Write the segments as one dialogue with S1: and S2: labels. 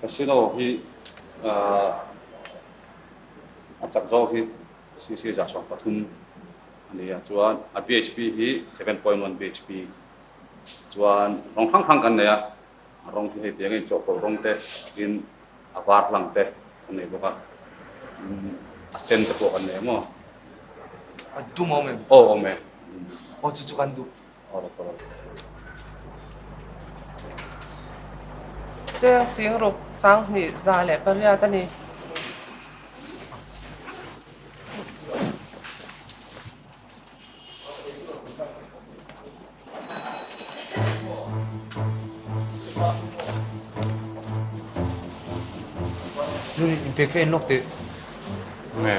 S1: Casino hi a chak zawk hi cc 130 a ni a chuan a bhp hi 7.1 bhp chuan rawng hrang hrang kan nei a A rawng chu hei tiang a inchawhpawlh rawng te tin a var hlang te kan nei bawk a, a sen te pawh kan nei ang aw.
S2: A dum a awm em?
S1: Aw awm e.
S2: Aw chu chu kan duh.
S1: Aw la tawh.
S3: Cheng Singruk 2800 a ni.
S2: Nuni inpe kha en lawk teh.
S1: Nge?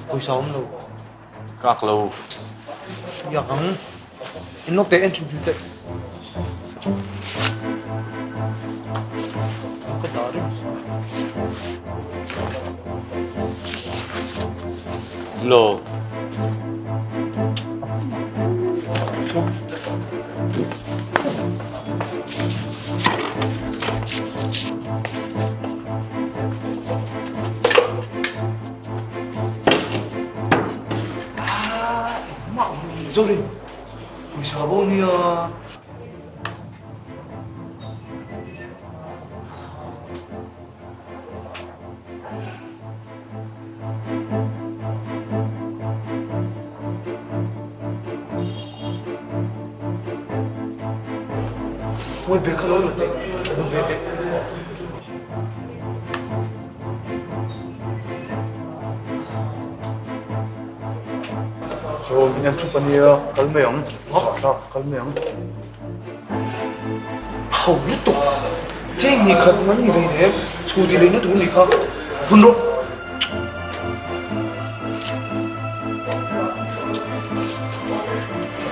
S2: Pawisa awm lo.
S1: Ka ak lo.
S2: Yak ang. En lawk teh, en hrim hrim teh. Ka dah reng.
S1: Lo.
S2: Zorin, pawisa bo nia. Mawi bag kha lo la teh, bun ve teh.
S4: Saw min en thup ania, kal mai ang, zahthlak kal mai ang.
S2: Ho lutuk! Cheng ni khat man ni rei nen scooty leina tur ni kha bun rawh.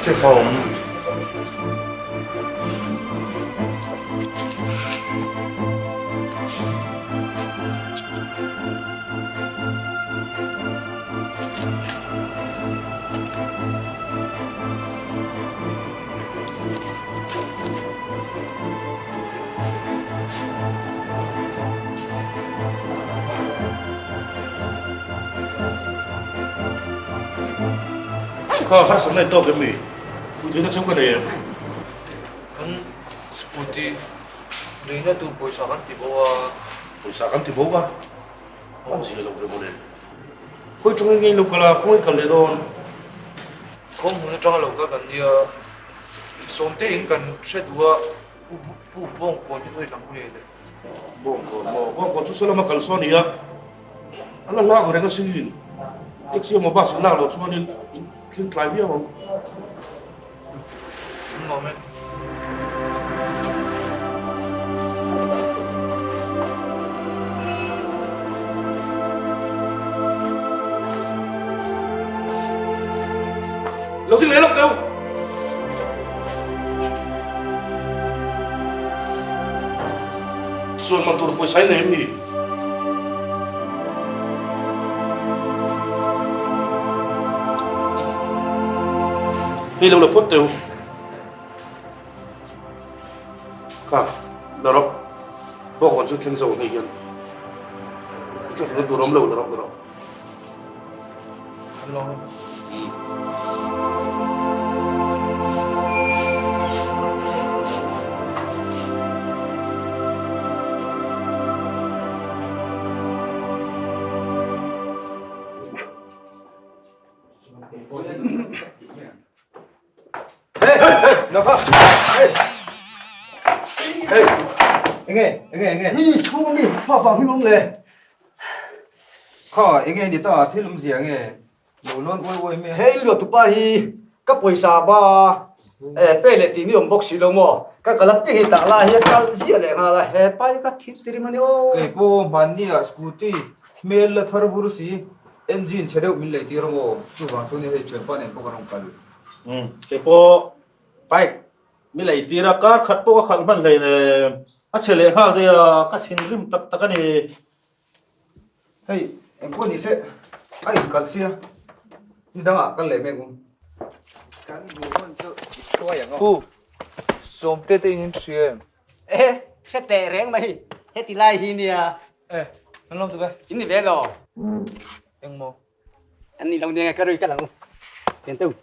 S4: Che kha awm.
S5: Kha harsatna i tawk em mi? Puithiamna chhung ka nei em?
S2: Kan scooty leina tur pawisa kan ti bo a.
S5: Pawisa kan ti bo a? Awm zia lo ve mawle. Khawi tangin nge in lo kal a, khawngaih kal leh dawn?
S2: Khawng hmun atanga lo kal kan nia, sawmte in kan hre duh a, Pu Bawngkawn hi khawi lam nge le?
S5: Bawngkawn maw? Bawngkawn chu sawlama kal sawn a nia, a la hlak reng asin. Taxi emaw bus in lak loh chuanin in thleng tlai viau ang.
S2: An lawm e.
S5: Lo ti leh lawk teu. Chuan man tur pawisa i nei em ni? Hei lo la phawt teu. Kha, la rawh. Bawngkawn chu thleng zo ang hei hian. I thlahrun tur awm lo la rawh, la rawh.
S4: Kha enge ni ta thil awm zia nge lo lawn uai uai mai a.
S6: Hei luatupa hi ka pawisa ba e pe leh tih ni awm bawk si lo maw ka kal a ping hi tah lai hi a kal ziah leh nghal a hepa hi ka thil ti rim a ni aw.
S4: Kei pawh hmanni ah scooty hmel la thar vur si engine chhe deuh min lei tir ang aw chuvang chuan hei thianpa nen pawh kan rawn kal.
S5: Umm kei pawh bike mi lei tir a kar khat pawh ka khalh hman hleinem a chhe leh nghal daih a ka thinrim tak tak a ni.
S4: Hei engpawh ni se a inkalh sia ni dangah kal leh mek u.
S7: Kan hmuh hun chu i hruai ang aw.
S2: Pu, Sawmte te in inhria em?
S6: E, hre teh reng mai, heti lai hi nia.
S2: E, kan lawm tuk e.
S6: In ni ve lo.
S2: Engmaw?
S6: An ni lo nia ka rui ka lang u. Thian teu.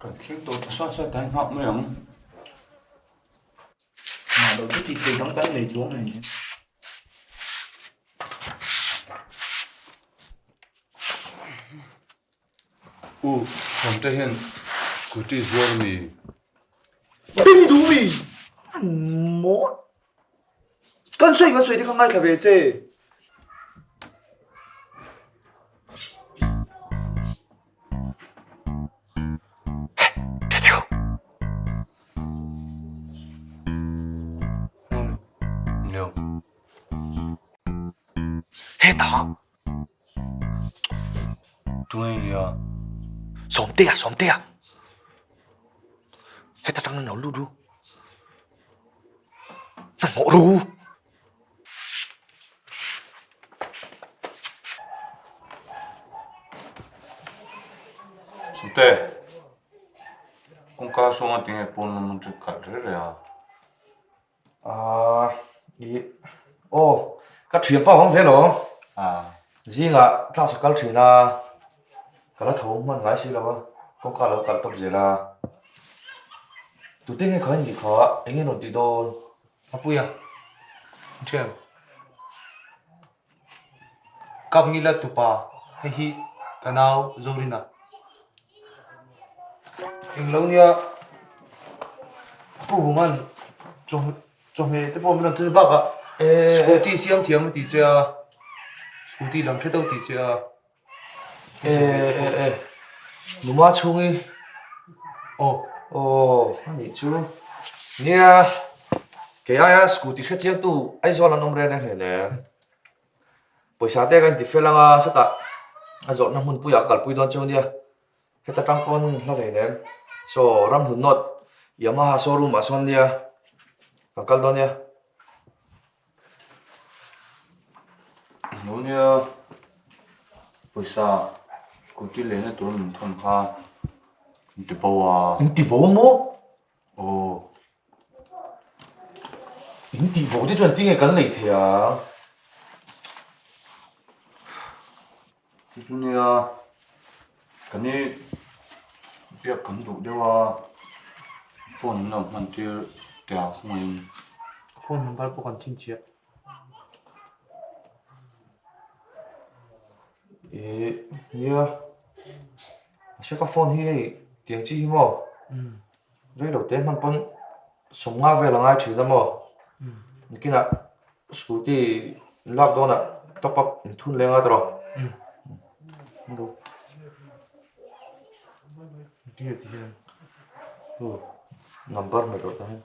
S4: Kan thleng tawh ta sa sa ta nghak mai ang.
S2: Mah lo chu tih theih dang kan nei chuang a ni.
S8: U, Thawmte hian scooty zuar a mi?
S2: Ding duh mi! An maw? Kan sawi kan sawi te kha ngaithla ve che.
S8: No.
S2: Hetah
S8: Tunge nia?
S2: Sawmtea, Sawmtea! Heta tang an lo lut ru. Hmanhmawh ru.
S8: Sawmte, kawngka sawnga tinge pawn lam an ṭek khalh reh reh a?
S9: Ahh ih aw ka thian pa awm ve lo zingah class a kal thin a ka la tho hman ngai si lo a kawngka lo kalh tawp zel a tute nge kha in nih kha eng nge rawn tih dawn
S2: Apuia thian kap ngila tupa hei hi ka nau Zorina englo nia pu Hungan chawhmeh te pawh min rawn thun bakah scooty siam thiam a ti che a scooty lam hre deuh a ti che a.
S9: E e e numa chhungi aw aw a nih chu nia kei aia scooty hre chiang tu Aizawl an awm reng reng hle hle pawisa te ka inti fel anga sawtah a zawrhna hmunpuiah ka kalpui dawn cheu nia heta tang pawn hla hlei nen saw ramhlun nawt Yamaha showroom ah sawn nia kan kal dawn nia.
S8: Lo nia, pawisa scooty lehna tur min thawn kha in ti bo a.
S9: In ti bo maw? Aw. In tih bo te chuan tinge kan lei thei ang?
S8: Chu chu nia, kan i biak kan duh deuh a, phone min lo hman tir teh ang khawngaihin.
S2: Phone number pawh kan chhinchhiah.
S9: Ih nia, mahse ka phone hi hei tiang chi hi maw? Rei lo te hman pawn sawmnga vel a ngai thin a maw? Nikinah scooty lak dawnah top up in thun leng a tawh. Number hmeh tawh ta hian.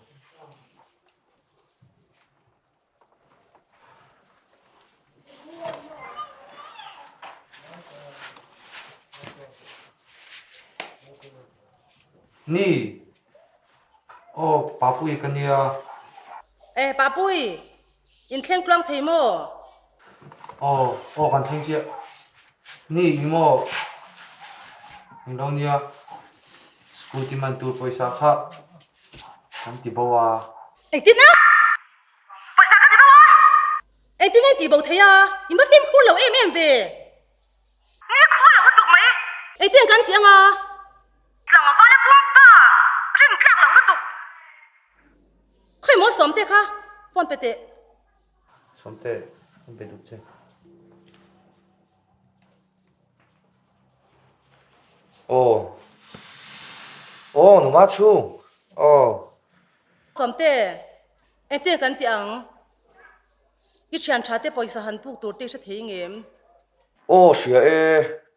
S2: Ni. Aw, Papui ka nia.
S10: Eh, Papui! In thleng tluang thei maw?
S2: Aw, aw kan thleng chiah. Ni, eng maw? Eng lo nia. Scooty man tur pawisa kha Kan ti bo a.
S10: Engtin a? Pawisa ka ti bo a. Engtin nge ti bo thei a? I ma fimkhur lo em em ve. Ni khua lo lutuk mai. Engtin kan ti anga? Tlangval a pumpa rin tlak lo lutuk. Khawi maw Sawmte kha phone pe teh.
S2: Sawmte, phone pe duh che.
S9: Aw. Aw, numa chhung. Aw.
S10: Sawmte, engtin kan ti ang? I thian tha te pawisa han puk tur te i hre thei ngem?
S9: Aw, hria e.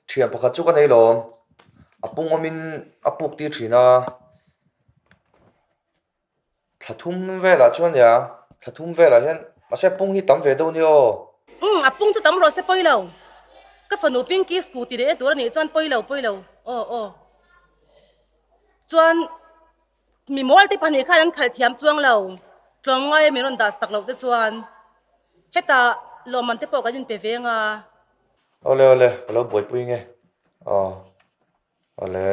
S9: Thian pakhat chu ka nei lawm. A pung awmin a puk tir thin a. Thla thum velah chuan nia, thla thum velah hian mahse a pung hi tam ve deuh nia aw.
S10: Umm, a pung chu tam rawh se pawi lo. Ka fanu Pinky scooty leh tur a nih chuan pawi lo, pawi lo. Aw, aw. Chuan mi mawl te pahnih khan an khalh thiam chuang lo, tlawmngai a min rawn dah sak loh te chuan hetah lawmman te pawh kan inpe veng a.
S9: Awle, awle, ka lo buaipui nge. Aw. Awle.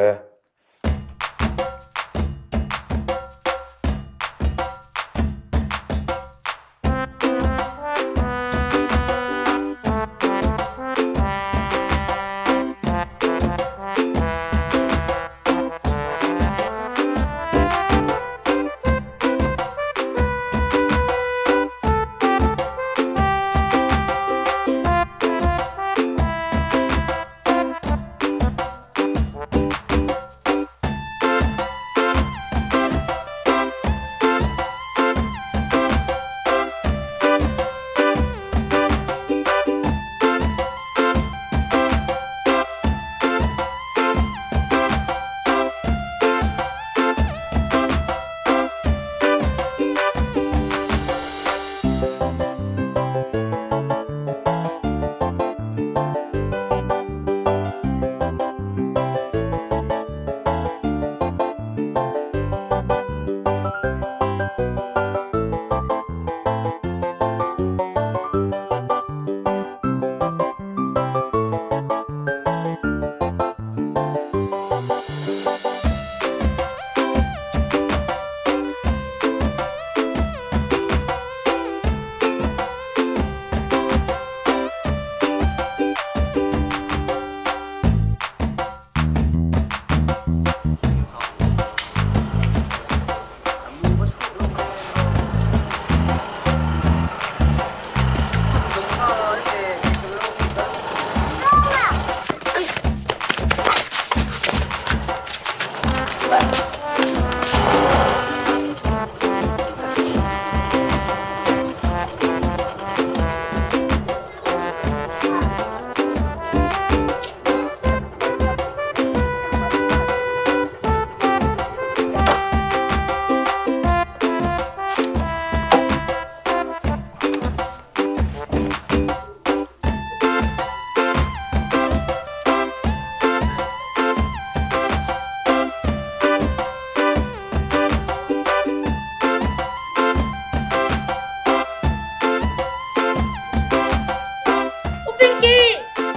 S11: U Pinky,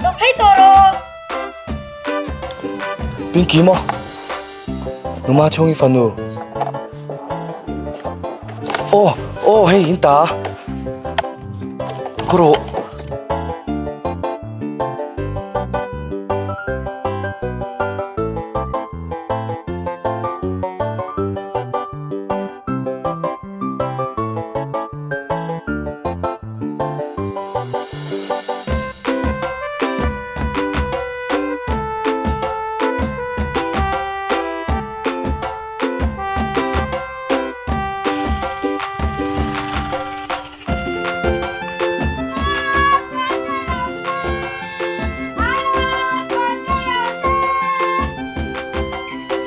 S11: lo phei tawh rawh.
S9: Pinky maw? Numa chhung i fanu. Aw aw hei in ta khaw rawh.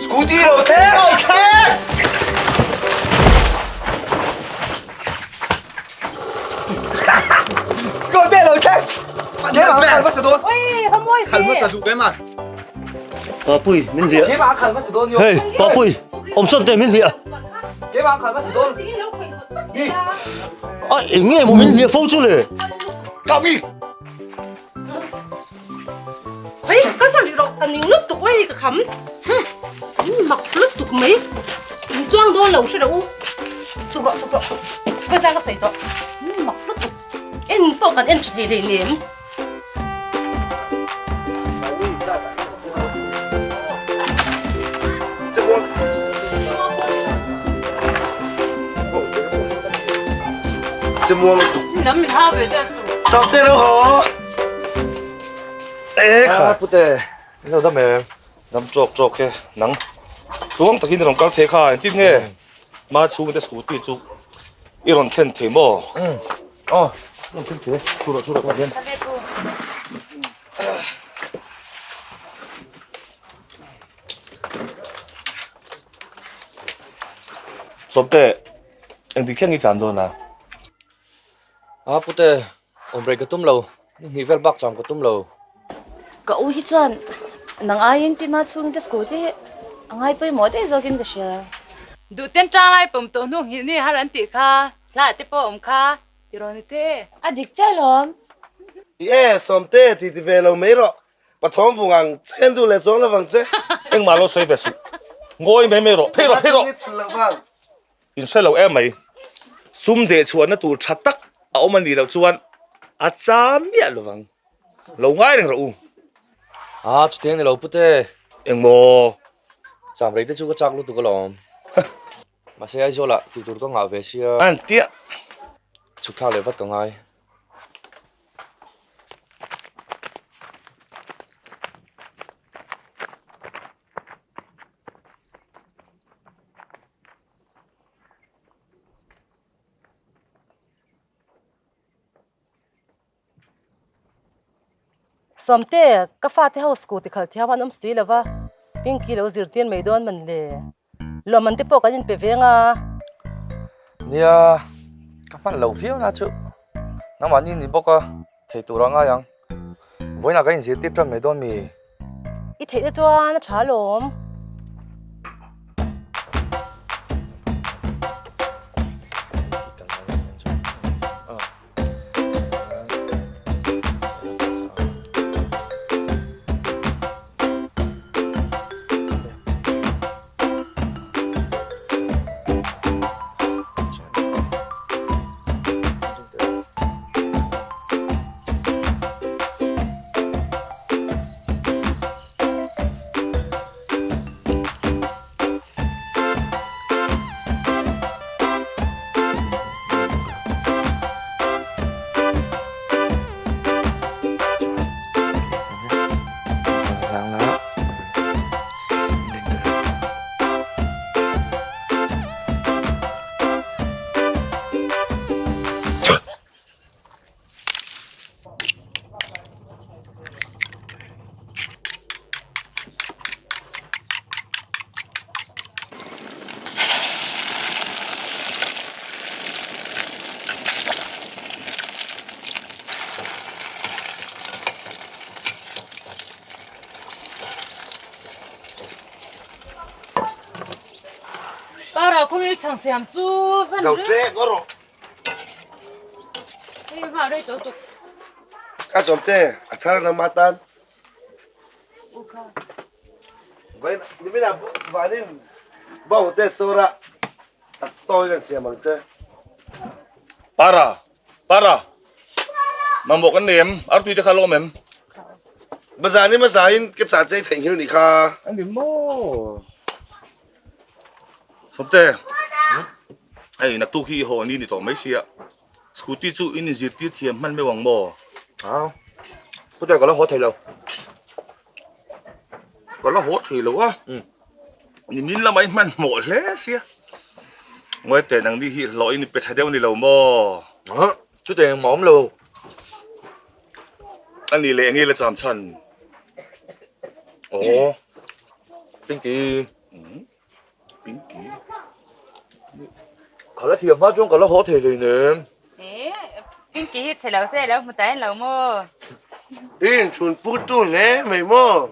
S12: Scooty lo thleng! Lo thleng! Scooty lo thleng! Kal hmasa dawn.
S10: Oi, ka mawi ve.
S7: Kal hmasa duh em a?
S8: Papui, min hliah.
S2: Keimah kal hmasa dawn yo.
S8: Hey, Papui, awm sawn teh min hliah.
S2: Keimah kal hmasa dawn.
S8: A eng nge maw min hliah fo chu le?
S12: Kami!
S10: Hei, ka sawn rih rawh, ka ning lutuk oi ka kham. In mak lutuk mai. In chuang dawn lo hre rawh u. Chuk rawh, chuk rawh. Ka zang ka sawi tawh. In mak lutuk. En pawh kan en tha thei hlei nem.
S12: Chimuang lutuk.
S3: Lam min hau ve ta su.
S12: Sawmte lo haw. E kha.
S9: Pute, in lo dam em?
S5: Dam tawk tawk e, nang tluang takin i rawn kal thei kha, engtin nge ma chhungte scooty chu i rawn thlen thei maw?
S9: Umm, aw, rawn thlen thei e, thu rawh thu rawh ka hian.
S5: Sawmte, engtik thleng i chan dawn a?
S9: A pute, awm rei ka tum lo, ni hnih vel bak chang ka tum lo.
S11: Ka u hi chuan nang aiin Pima chhungte school te hi a ngai pawimawh daih zawkin ka hria.
S3: Duh ten tang lai pawm tawh hnu nghilh ni har an tih kha, hla te pawh awm kha tiraw ni te.
S11: A dik chiah lawm.
S12: I e, Sawmte ti ti ve lo mai rawh, Pathawm vung ang che an duh leh chuang lovang che.
S5: Engmah lo sawi ve suh. Ngawi mai mai rawh, phei rawh, phei rawh. In hre lo em mai. Sum deh chhuahna tur tha tak a awm a nih loh chuan a cham miah lovang. Lo ngai reng rawh u.
S9: A, chutiang ni lo pute.
S5: Engmaw?
S9: Cham rei te chu ka chak lutuk alawm. Mahse Aizawlah tih tur ka ngah ve sia.
S5: An tia.
S9: Chhuk thlak leh vat ka ngai.
S10: Sawmte, ka fate ho scooty khalh thiam an awm si lo va, Pinky lo zirtir mai dawn man le. Lawmman te pawh kan inpe veng a.
S9: Nia, ka hman lo viau na chu. Nangmahni ni bawk a, thei tur a ngai ang. Vawiinah kan inzirtir tan mai dawn mi?
S10: I theihna chuan a tha alawm.
S3: Para kawng i chhang siam chu van
S12: Zo ṭek aw rawh.
S3: Hei nghah rei tawh tuk.
S12: Ka zawm te a thar na ma tan. Vai ni mina vanin bau te sora a tawi kan siam ang che.
S5: Para! Para! Mamawh kan nei em? Artui te kha a lawm em?
S12: Bazar ni hmasa in ka chah chei theihnghilh nih kha.
S5: A ni maw? Sawmte, hei naktuk hi i haw ni ni tawh mai sia. Scooty chu in inzirtir thiam hman meuh ang maw?
S9: A, pute ka la haw thei lo.
S5: Ka la haw thei lo a. Nimin lamah i hmanhmawh hle sia. Ngawi teh nang ni hi hlawh in i pe tha deuh ni lo maw?
S9: A, chute engmah awm lo.
S5: A ni leh enge la cham chhan?
S9: Aw, Pinky.
S5: Pinky.
S9: Ka la thiam hma chuan ka la haw thei hlei nem.
S3: E, Pinky hi chhe lo se lo hmu ta en lo maw?
S12: I inchhun put tu hle mai maw?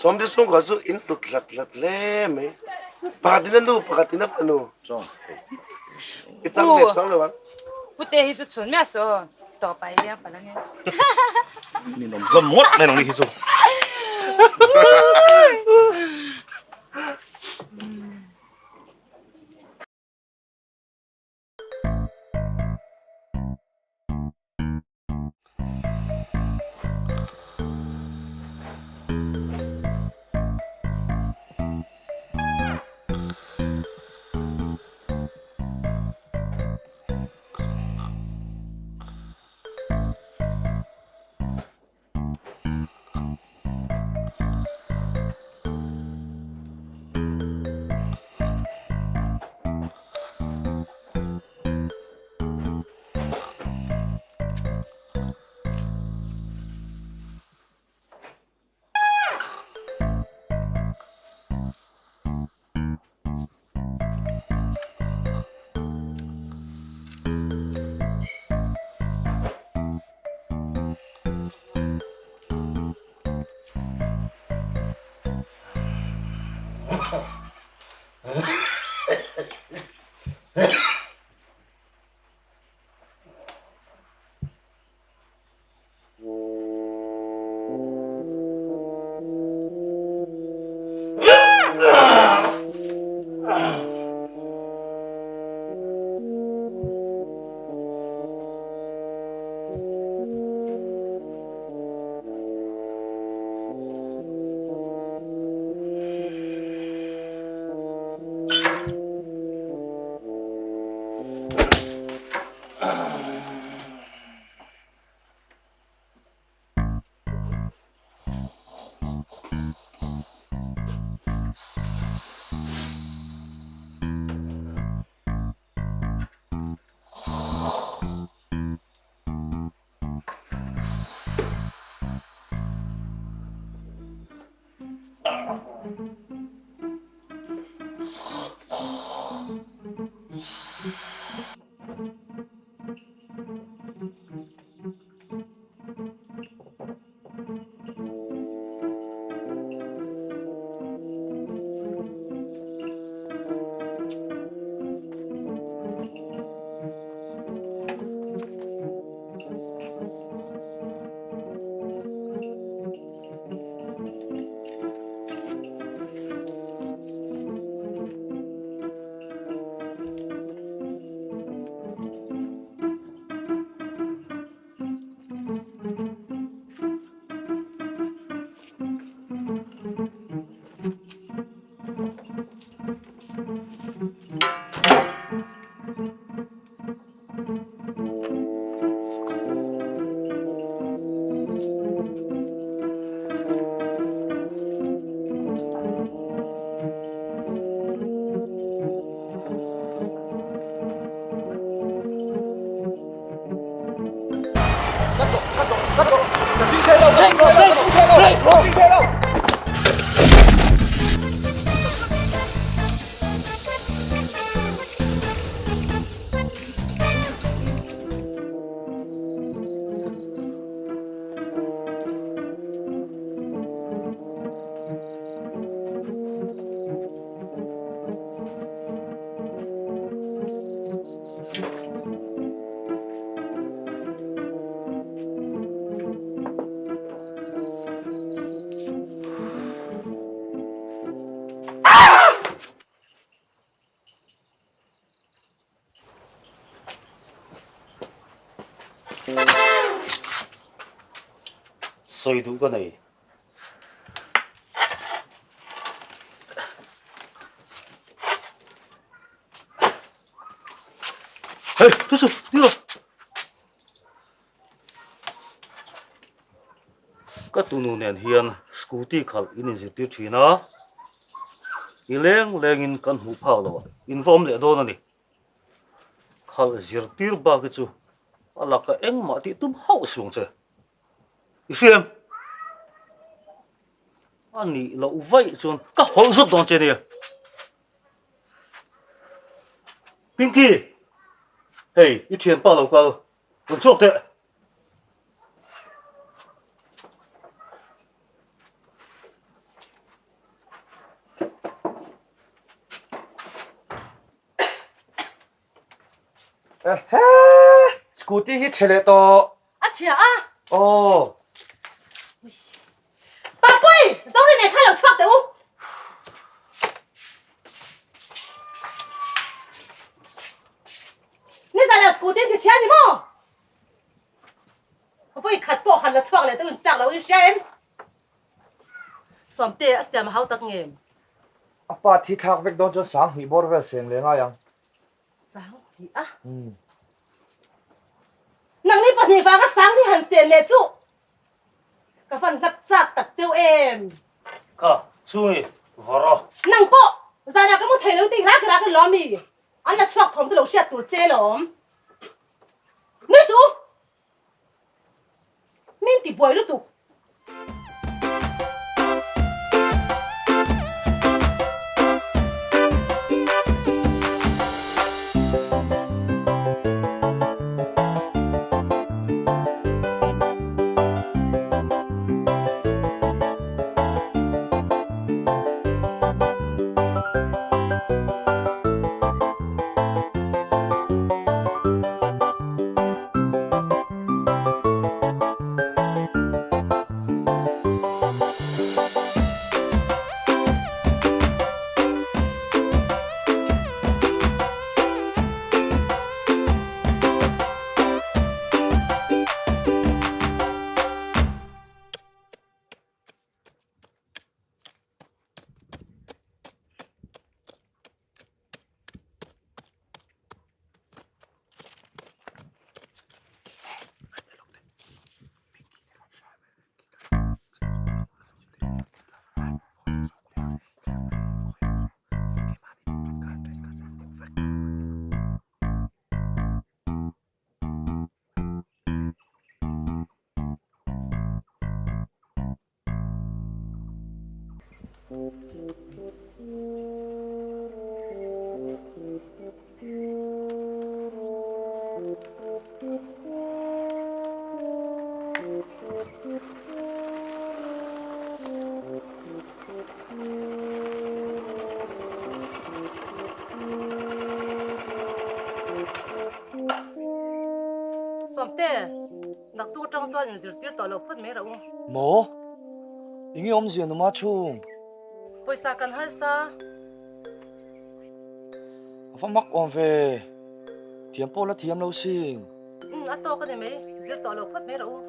S12: Sawmte chhungkua chu in hlut hlat hlat hle mai. Pakhatin a nu, pakhatin a fanu. I chang ve chuang lo ang.
S3: Pute hi chu chhun miah suh aw. Tawp ah i liang palh ange.
S5: Ninawm hlawm ngawt mai nang ni hi chu.
S13: Sawi duh ka nei. Hei, thu suh, ti rawh. Ka tunu nen hian scooty khalh in inzirtir thin a, i leng lengin kan hmuh phak lo a, in va awm leh dawn a ni. Khalh zirtir bak hi chu a laka engmah tih tum hauh suang che. I hria em? A nih loh vaih chuan ka hawlh zut dawn che nia. Pinky! Hei, i thianpa lo kal. Rawn chhuak teh!
S9: Ehe! Scooty hi chhe leh tawh.
S10: A chhia a.
S9: Aw.
S10: Papui! Zorin leh kha lo chhuak teh u. Nizan ah scooty an ti chhia ni maw? Vawi khat pawh han la chhuak leh deuh in chak lo in hria em? Sawmte a siam a hau tak nge?
S9: A pa thi thlak vek dawn chuan 2000 bawr vel seng leh ngai ang.
S10: 2000 a? Nangni pahnih vanga 2000 han sen leh chu ka van hlap chak tak cheu em?
S13: Kha, chhungi, va rawh.
S10: Nang pawh zanah ka mu thei lo tih rak rak in lawm mi? An la chhuak thawm chu lo hriat tur che lawm. Nui suh u! Min ti buai lutuk. Sawmte, naktuk atang chuan inzirtir tawh lo phawt mai rah u.
S9: Maw? Enge awmzia numa chhung?
S10: Pawisa kan harsa.
S9: A va mak awm ve. Thiam pawh la thiam lo sing.
S10: Umm a tawk a ni mai. Zir tawh lo phawt mai rawh u.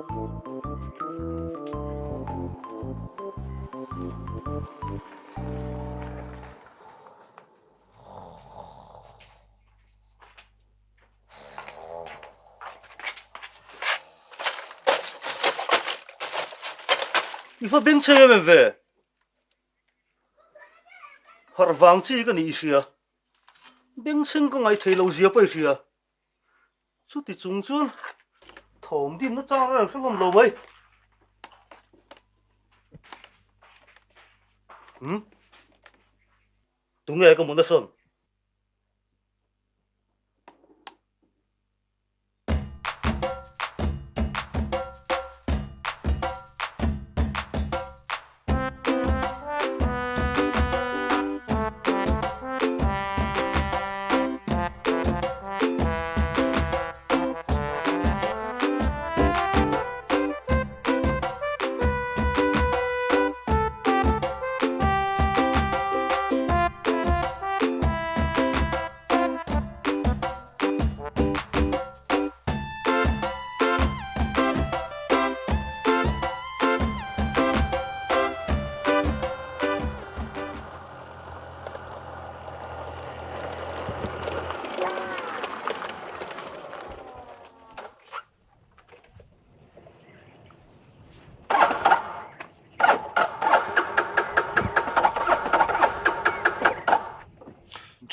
S13: I va bengchheng em em ve? Harh vang chi ka nih i hria. Bengchheng ka ngaih theih loh zia pawh i hria. Chuti chung chuan thawm din na chang reng hrang awm lo mai. Hmm? Tunge ka mutna sawn?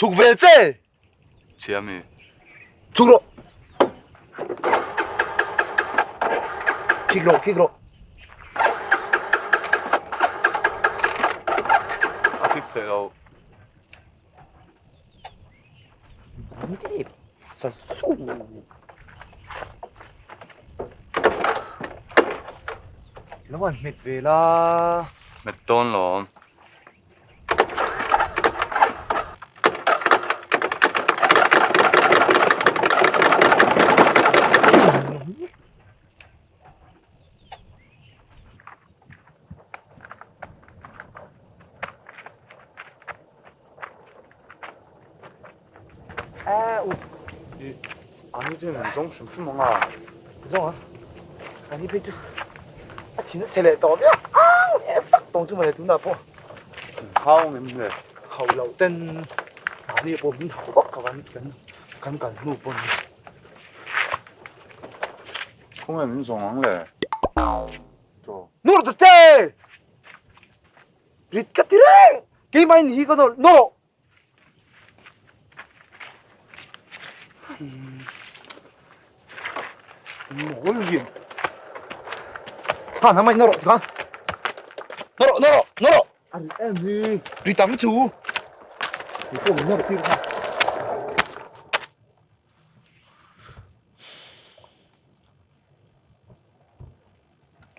S4: Chhuk vel che!
S8: Chhia mi.
S4: Chhuk rawh! Khik rawh, khik rawh.
S8: A khik thei lo.
S4: Lo an hmet ve la.
S8: Hmet dawn lawm.
S4: Ani chu min zawng hrim hrim ang a.
S6: Zawng a? Ani phei chu a thin a chhe leh tawh viau ang em tak tawng chu mawle tunah pawh.
S8: Min hau ang em le?
S6: Hau loh ten mahni pawh min hau vak a kan kan kal hnu pawh ni.
S8: Khawnge min zawng ang le?
S6: Nur ta che! Rit ka ti reng! Keimah in hi ka nawlh nawlh! Mawl lian.
S4: Ha, nangmah in nawrh tikhan. Nawrh, nawrh, nawrh.
S6: A ri em hi.
S4: Ri tam chu.
S6: Ri pawh min nawrh tir kha.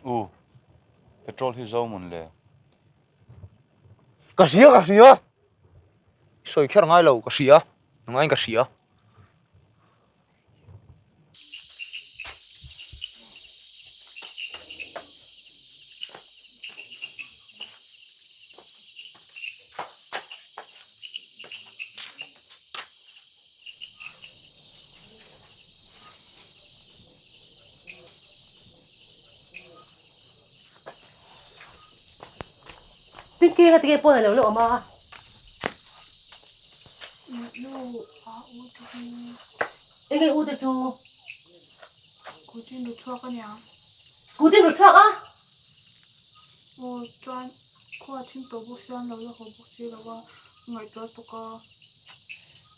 S8: U, petrol hi zo mun le.
S4: Ka hria, ka hria. I sawi kher ngai lo, ka hria. Nangaiin ka hria.
S10: Pinky nga tige pawn a lo la awm a.
S14: Nu a u te hi.
S10: Enge u te chu?
S14: Scooty in ru chhuak a niang.
S10: Scooty in ru chhuak a?
S14: Aw chuan khua a thim tawh bawk sia an lo la haw bawk si lo a, ngaihtuah tuk a.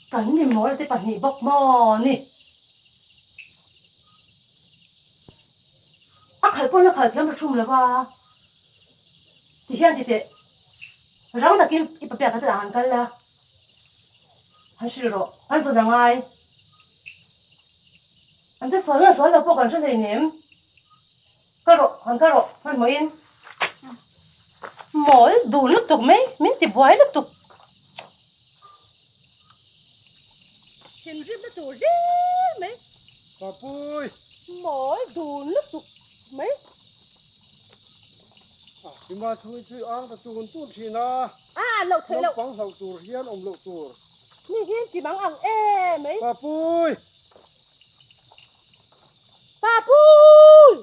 S10: Kan mi mawl te pahnih bawk maw ni? A khalh pawn a khalh thiam ta thum lo va, ti hian ti teh rang takin i papiah kha te ah han kal la, han hrilh rawh, han zawn a ngai. An che sual nge sual lo pawh kan hre hleinem. Kal rawh, han kal rawh, hmanhmawhin. Mawl duh lutuk mai, min ti buai lutuk. Thinrim na tur reng mai.
S15: Papui!
S10: Mawl duh lutuk mai.
S15: Ima chhung chu ang ta tun tun thin a.
S10: A loh theih loh.
S15: Naupang hlauh tur hian awm loh tur.
S10: Mi hian ti mang ang em mai.
S15: Papui!
S10: Papui!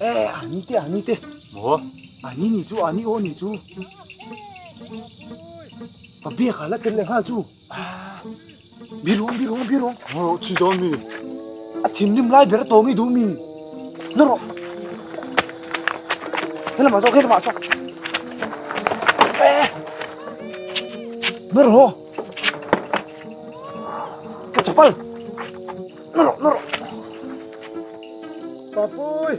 S7: Eh, ani te, ani te.
S13: Maw?
S7: Ani ni chu, ani aw ni chu. Pa biak a la tel leh nghal chu. Biruang, biruang, biruang.
S15: Maw, chi dawn mi.
S7: A thinrim lai ber a tawng i duh mi. Na rawh. Helamah zawk, helamah zawk. Eh. Na rawh. Ka chapal. Na rawh, na rawh.
S15: Papui!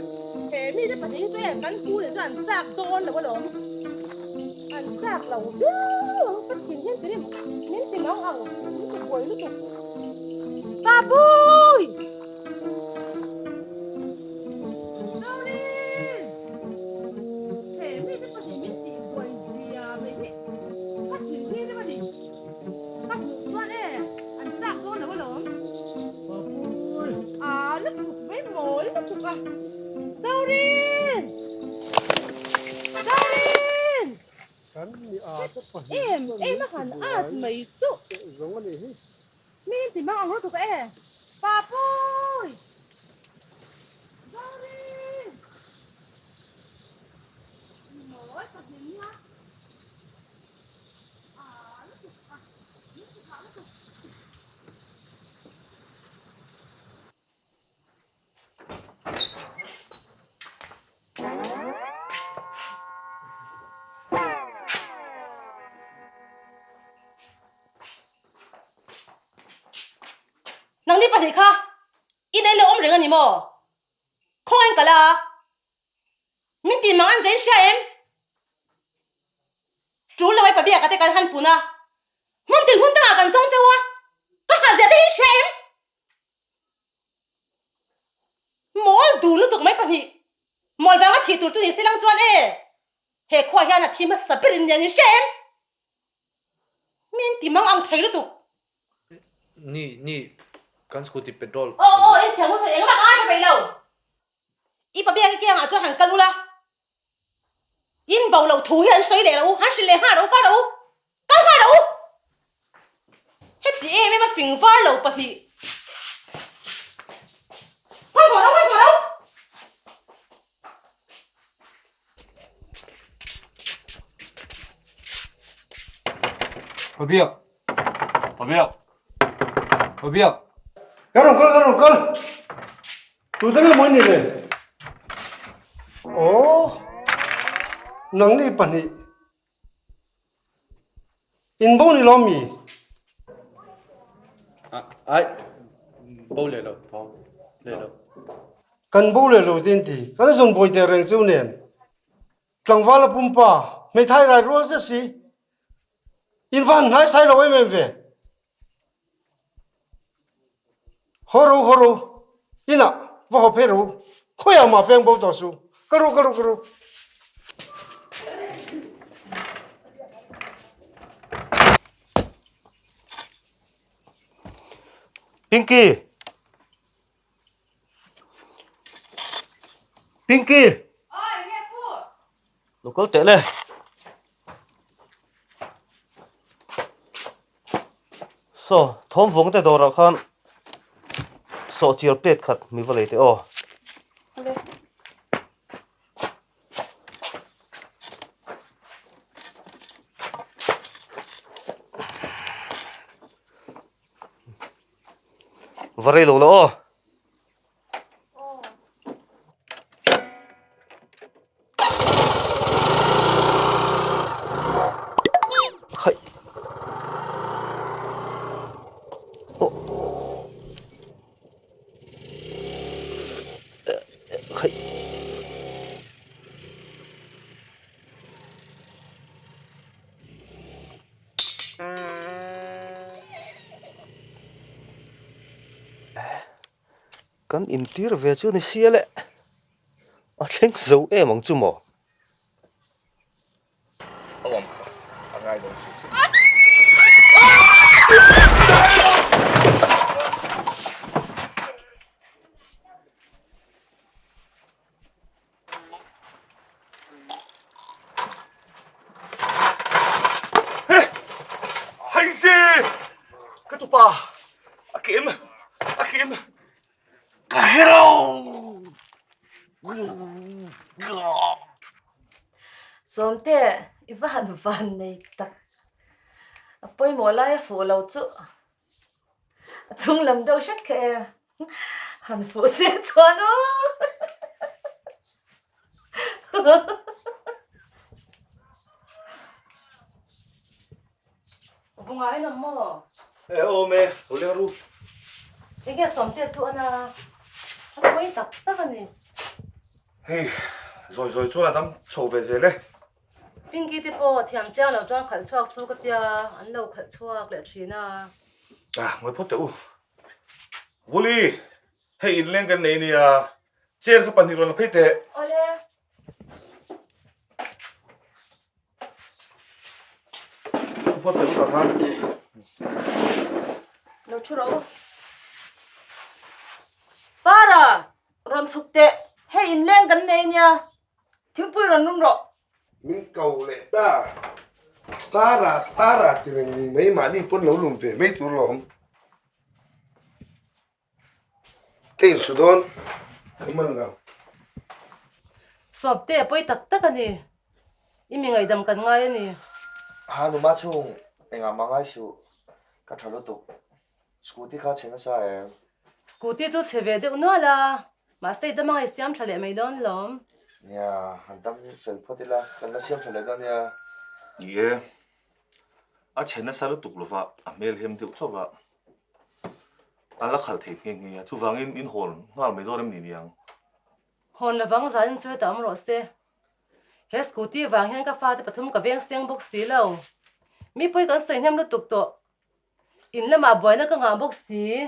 S10: He mite pahnih chu em kan pu leh chu an chak dawn lo alawm. An chak lo viau ang ka thin hian tirim min ti mang ang min ti buai lutuk. Papui! Sorry! He mite pahnih min tih buai zia mai hi ka thin hi rim a ni. Ka hmuh chuan e an chak dawn lo alawm.
S15: Papui!
S10: A lutuk mai mawl lutuk a. Zorin! Zorin!
S15: Kan ni a te pahnih
S10: Em em a han at mai chu.
S15: Zawng a nih hi.
S10: Min ti mang ang lutuk e. Papui! Zorin! Mawl pahnih nia. Nangni pahnih kha i nei leh awm reng a ni maw? Khawngain ka la a, min tih mang an zein hria em? Tul lo e pabia ka te kan han pun a, hmun tin hmun dangah kan zawng cheu a, ka nghah ziah te hi hria em? Mawl dun lutuk mai pahnih, mawl vanga thih tur chu ni se lang chuan e, he khua hian a thi hmasa ber in nia ni hria em? Min ti mang ang thei lutuk.
S2: Ni, ni, kan scooty petrol.
S10: Aw, aw, in thiam u sawi engmah ka ngaithla peih lo. I pabia hi kiangah chuan han kal ula, in bo loh thu hi an sawi leh rawh u, han hrilh leh nghal rawh u, kal rawh u, kal nghal rawh u. Heti em em a fing var lo pahnih. Hmanhmawh rawh, hmanhmawh rawh.
S4: Pabiak.
S13: Pabiak.
S4: Pabiak.
S15: Kan rawn kal, kan rawn kal. Tu te nge maw ni le? Aw, nangni pahnih in bo ni lo mi?
S2: Ai, bo leh lo, bo leh lo.
S15: Kan bo leh lo tin ti, kan zawn bawi teh reng chu nen. Tlangval a pumpa, hmeithai rai rual zet si. In va han hnai sai lo em em ve. Haw ro, haw ro, inah va haw phei ro, khawiah mah peng bo tawh su. Ka ru, ka ru, ka ru.
S13: Pinky! Pinky!
S10: Oi, nge pu?
S13: Lo kal teh le. Saw, thawm vawng te dawrah khan sawh chiar plate khat mi va lei teh aw. Va rei lo la aw. Khai. Oh. Khai. Kan intir ve chu ni sia le. A thleng zo em ang chu maw? Ka tupa a kim a kim ka hero.
S11: Sawmte, i va han van nei tak. A pawimawh lai a fuh lo chu a chung lam deuh hret kha e. Han fuh se chuan aw.
S10: Vunga in awm maw?
S5: E awm e, lo leng ru.
S10: Enge Sawmte chu a na a pawi tak tak a ni.
S5: Hei, zawi zawi chuan a dam chho ve zel e.
S10: Pinky te pawh thiam chiang lo chuan khalh chhuak su ka tia, an lo khalh chhuak leh thin a.
S5: Ah, ngawi phawt teh u. Vuli, hei inleng kan nei nia, chair kha pahnih rawn la phei teh.
S11: Awle.
S5: Thu phawt teh u tak khan.
S11: Lo thu rawh u. Para, rawn chhuk teh. Hei inleng kan nei nia, thingpui rawn lum rawh.
S12: Min ko leh ta. Para, para ti reng mai mahni pawn lo lum ve mai tur lawm. Ka insu dawn ka man lo.
S10: Sawpte a pawi tak tak a ni. I mi ngaihdam kan ngai a ni.
S9: Ha numa chhung engah mah ngai suh ka tha lutuk. Scooty kha chhe nasa em?
S10: Scooty chu chhe ve deuh nual a, mahse i dam anga i siam tha leh mai dawn lawm.
S9: Nia, han dam fel phawt ila, kan la siam tha leh dawn nia.
S5: Ni e, a chhe nasa lutuk lova a hmel hem deuh chauh va. A la khalh thei nghe nghe a, chuvangin in hawn nghal mai dawn em ni niang?
S10: Hawn lovang zanin chu heta awm rawh se. He scooty vang hian ka fate pathum ka veng seng bawk si lo. Mi pawi kan sawi hnem lutuk tawh. In lamah buaina ka nghah bawk si.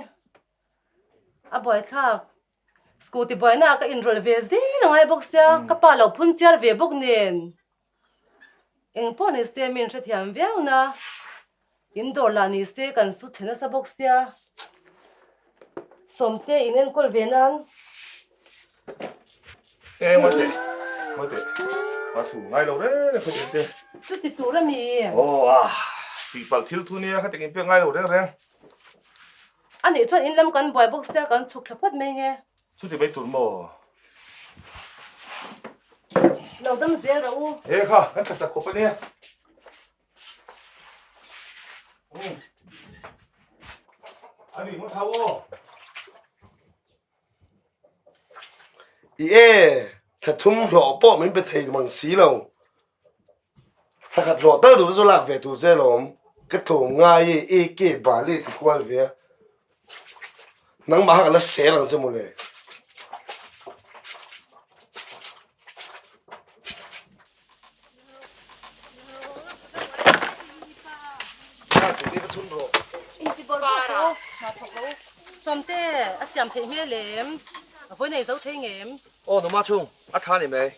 S10: A buaithlak. Scooty buaina ah ka inrawlh ve zel a ngai bawk sia, ka pa lo phun chiar ve bawk nen. Eng pawh ni se min hrethiam viau na, in dawr lah ni se kan su chhe nasa bawk sia. Sawmte in enkawl ve nan.
S5: E mate, mate, a chhu ngai lo reng reng khaw te.
S10: Chuti tur a mi?
S5: Aw a, tihpalh thil thu nia khatin in pek ngai lo reng reng.
S10: A nih chuan in lam kan buai bawk sia kan chhuk thla phawt mai nge.
S5: Chuti mai tur maw?
S10: Lo dam zel rawh u.
S5: He kha, kan tha sak khawp a nia. A nih maw thau aw.
S12: I e, thla thum hlawh pawh min pe thei mang si lo. Thla khat hlawh tal tur chu lak ve tur che lawm. Ka tlawm ngai e, e ke bal e ti kual ve a. Nangmah kha ka la sel ang che mawle.
S10: Sawmte, a siam theih hmel em? A vawi nei zo thei ngem?
S9: Aw numa chhung, a tha ni mai.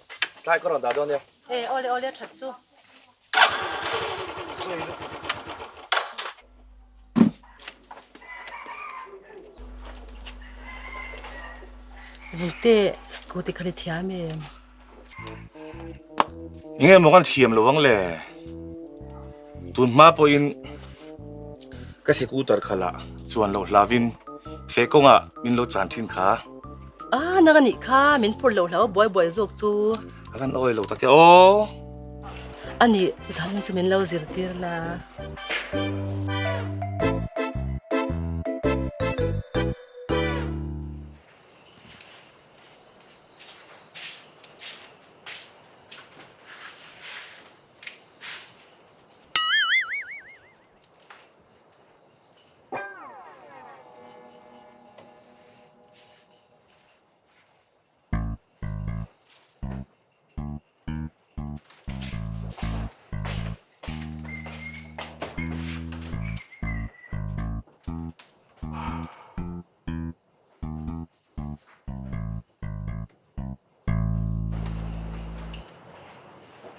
S9: Tlai ka rawn dah dawn nia.
S10: E, awle awle a that chu. Vulte, scooty kha i thiam em?
S5: Enge maw kan thiam lo ang le? Tun hma pawhin ka scooter khalah chuan loh hlavin fe kawngah min lo chan thin kha.
S10: Ah, nang anih kha, min phur loh hlau buai buai zawk chu.
S5: A van awi lo tak e aw.
S10: Anih, zanin chu min lo zirtir la.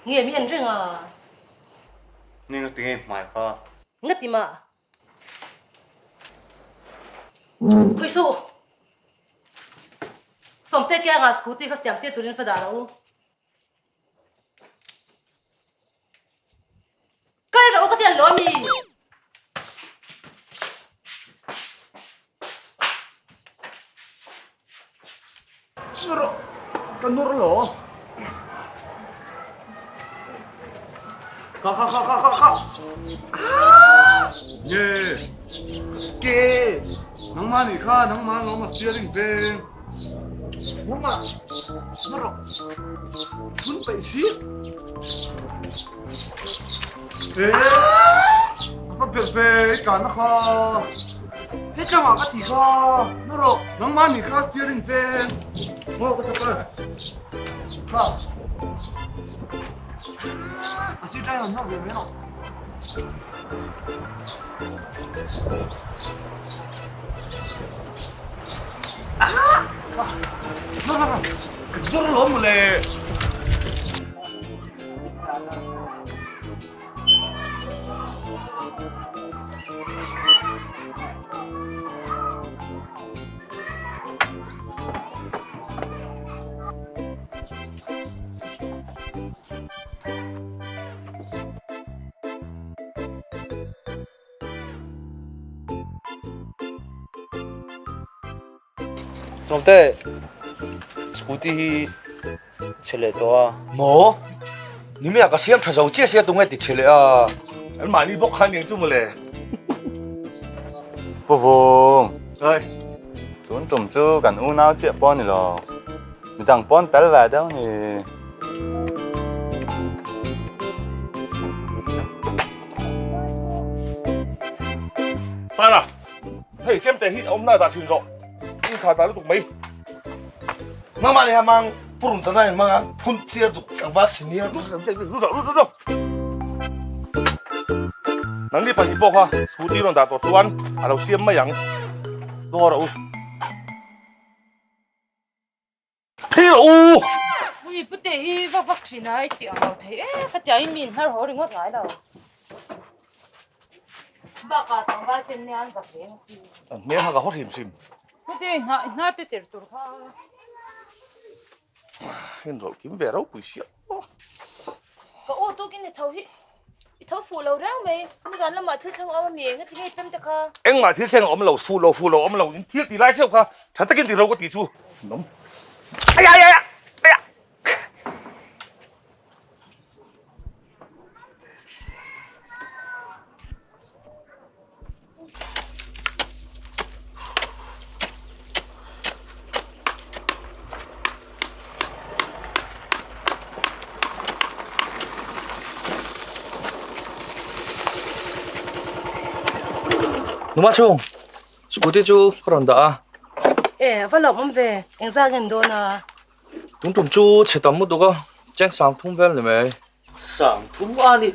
S10: Nge mi en reng a?
S8: Nge nga tinge hmai kha?
S10: Nga ti mah. Khawi suh. Sawmte kianga scooty kha siam tir turin va dah rawh u. Kal rawh u ka ti an lo ami?
S12: Rawh.
S4: Ka nawr lo. Kha kha kha kha kha kha. Nge. Ke. Nangmah nih kha nangmah lawm a steering veng. Nangmah. Na rawh. Phun peih si. Eh. A va ber ve i tlan na kha. He tlangah ka ti kha. Na rawh. Nangmah nih kha steering veng. Maw ka chak e. Kha. A si tlai han nawr ve mai rawh. Ah! Nawr nawr nawr. Ka nawr lawm mawle.
S2: Sawmte, scooty hi chhe leh tawh a. Maw? Nimia ka siam tha zo chiah sia tunge ti chhe leh a.
S5: An mahni bawk khan eng chu mawle.
S16: Vuvung.
S5: Oi.
S16: Tun tum chu kan unau chiah pawh a ni lo. Midang pawn tel ve deuh ni.
S5: Para, hei chemte hi a awmna dah thin rawh. In kha ta lutuk mai.
S12: Mama ni hamang purun chana in manga phun chiar duk tlangval senior duk.
S5: Ru rawh, ru rawh. Nangni pahnih pawh kha scooty rawn dah tawh chuan a lo siam mai ang. Ngaw rawh u. Phei rawh u!
S3: Ui pute hi vak vak thin a i tih ang lo thei e khatia in mi in hnar haw ringawt ngai lo. Bakah tlangval ten nia an zak ve ang si.
S5: An hmel kha ka haw hrim hrim.
S3: Pute i hnar te tir tur kha.
S5: In rawlh kim ve ropui sia.
S11: Ka u tukin i tho hi i tho fuh lo reng mai. Nizan lamah thil thleng a awm a mi engati nge i pem te kha?
S5: Engmah thil thleng a awm lo, fuh lo fuh lo a awm lo. In thil ti lai cheu kha tha takin ti ro ka ti chu. Nawm. Aya aya aya! Aya!
S9: Numa chung, scooty chu ka rawn dah a.
S10: E, va lawm awm ve, engzah nge an dawn a?
S9: Tum tum chu chhe tam lutuk a, cheng sang thum vel ni mai.
S13: Sang thum a ni,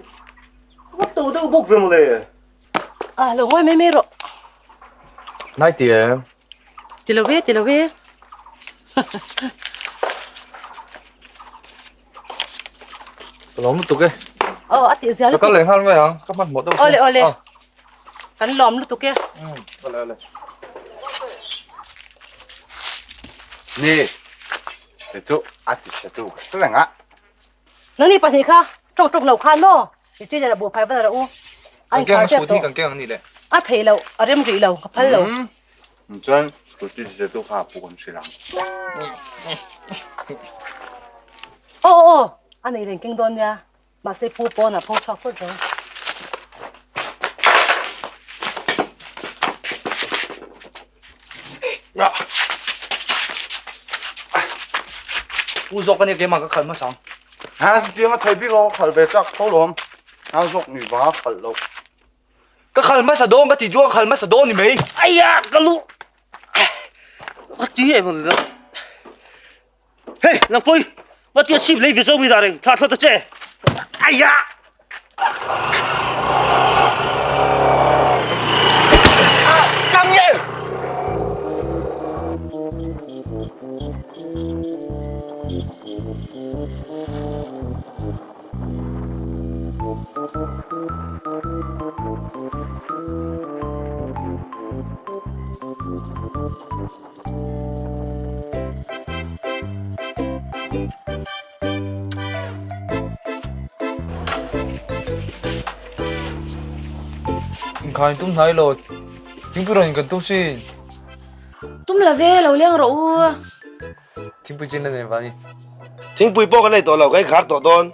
S13: va to deuh bawk ve mawle.
S10: A lo ngawi mai mai rawh.
S9: Nai ti em?
S10: Ti lo ve, ti lo ve.
S9: Ka lawm lutuk e.
S10: Aw, a tih zia lutuk.
S9: Ka kal leh nghal mai ang, ka hmanhmawh deuh.
S10: Awle, awle. Kan lawm lutuk e.
S9: Awle, awle.
S16: Ni, ti chu a ti chhe tu ka hre reng a.
S10: Nangni pahnih kha tawk tawk lo khan maw i chin ah buhfai va la u.
S4: Kan keng a scooty kan keng ang ni le.
S10: A thei lo, a rem rih lo, ka phal lo.
S16: Chuan scooty chi tu kha a pu kan hrilh ang.
S10: Aw aw aw, a nei reng keng dawn nia, mahse pu pawn a pho chhuak phawt rawh.
S4: U zawk ania keimah ka khalh hmasa ang.
S16: Ha chutiang a thei bik lo ka khalh ve chak tho lawm. Nau zawk ni va khalh lo.
S4: Ka khalh hmasa dawn ka tih chu ka khalh hmasa dawn ni mai.
S13: Aiya ka lu ka ti em ang lo. Hei nangpui va tia chhip lei ve zo mi dah reng thlah thlah ta che. Aiya.
S4: Inkhain tum hnai lo, thingpui rawn in kan tum sin.
S11: Tum la ve, lo leng rawh u.
S2: Thingpui chin la nei vani.
S12: Thingpui pawh ka nei tawh lo, ka inkhar tawh dawn.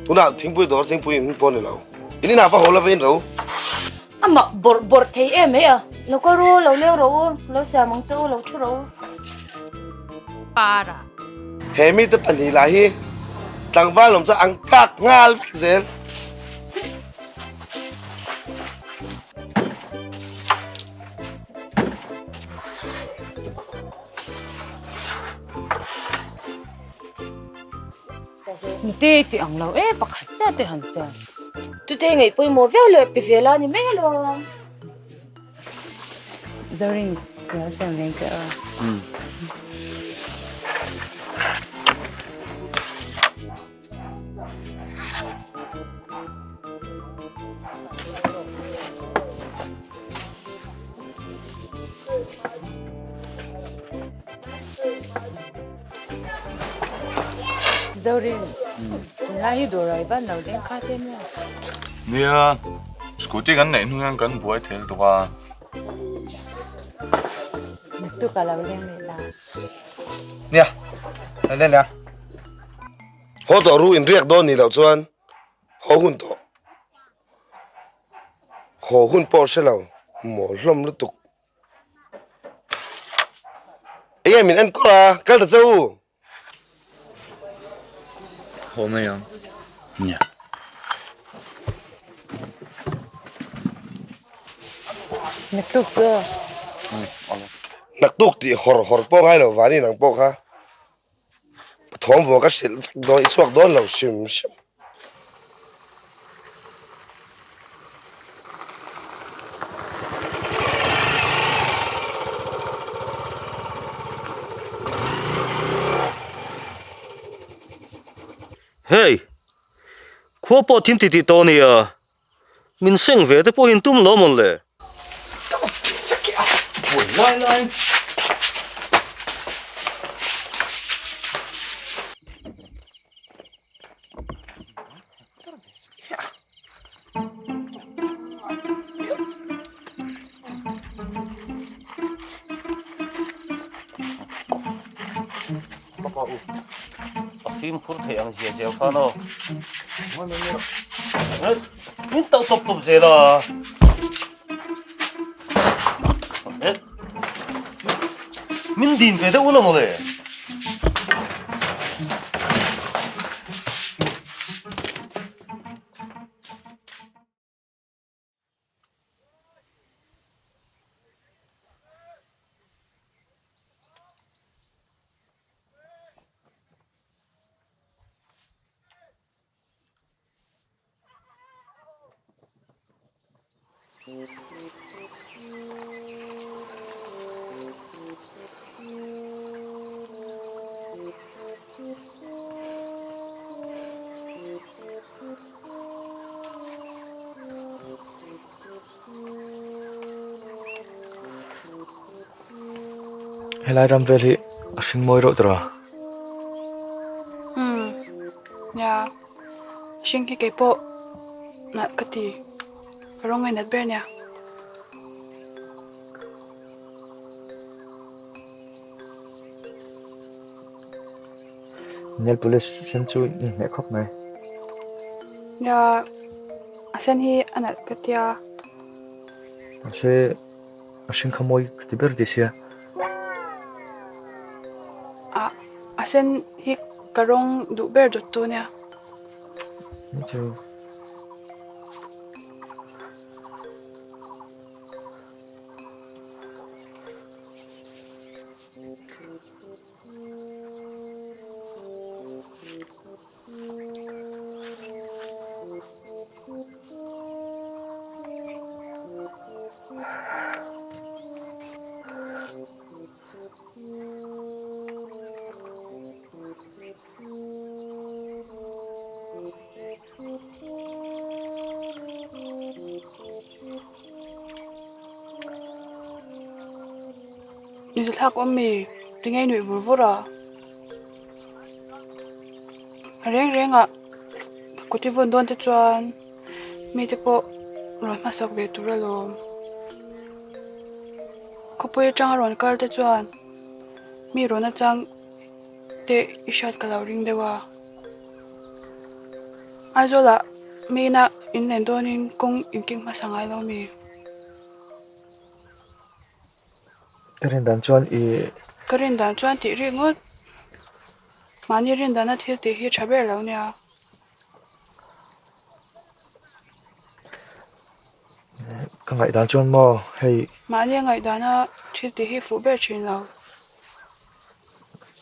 S12: Tunah thingpui dawr thingpui in pawh ni lo. In inah va haw lova in ro.
S11: A mak bawrh bawrh thei em mai a. Lo kal ru, lo leng rawh u, lo siam ang che u, lo thu rawh u.
S3: Para.
S12: He mite pahnih lah hi tlangval awm chu an kak nghal vek zel.
S3: Nute i tih ang lo e pakhat chiah te han siam.
S11: Tute ngaih pawimawh viau leh pe ve la ni mai alawm.
S3: Zorin ka lo siam veng che aw. Zorin, tunlai hi dawr ai van lo leng kha te nia.
S16: Nia, scooty kan neih hnu hian kan buai thei lutuk a.
S3: Naktuk a lo leng leh la.
S4: Nia, lo leng leh ang.
S12: Haw tawh ru inriak dawn nih loh chuan haw hun tawh. Haw hun pawh hre lo, mawl hlawm lutuk. Enge min en kawr a, kal ta che u.
S8: Haw mai ang. Nia.
S3: Naktuk chu.
S12: Naktuk tih hawr hawr pawh ngai lo vani nang pawh kha. Thawm vawk a hrilh vek dawn i chhuak dawn lo hrim hrim.
S13: Hei, khua pawh thim titih tawh a nia. Min seng ve te pawhin tum lo mawn le. A fimkhur thei ang zia zel khan aw. Min tauh tawp tawp zel a. Min din ve deuh ula mawle.
S8: Helai ram vel hi a hring mawi reuh tawh a.
S14: Umm nia hring hi kei pawh nalh ka ti ka rawng ngainat ber nia.
S8: Nail polish sen chu i hneh khawp mai.
S14: Nia a sen hi a nalh ka tia.
S8: Mahse a hring kha mawi ka ti ber ti sia.
S14: A a sen hi ka rawng duh ber dawt tu nia.
S8: Ni chu.
S14: Inzathlak awm mi ringei nuih vur vur a reng reng ah kut i vawn dawn te chuan mite pawh rawn hmasak ve tur alawm khawpui atanga rawn kal te chuan mi rawn atang. te i hriat ka lo ring deuh a. Aizawlah main-a in len dawnin kawng inkeng hmasa ngai lo mi?
S7: Ka rin dan chuan i.
S14: Ka rin dan chuan tih rik ngawt. Mahni rin dana thil tih hi tha ber lo nia.
S7: Ka ngaihdan chuan maw hei.
S14: Mahni a ngaihdana thil tih hi fuh ber thin lo.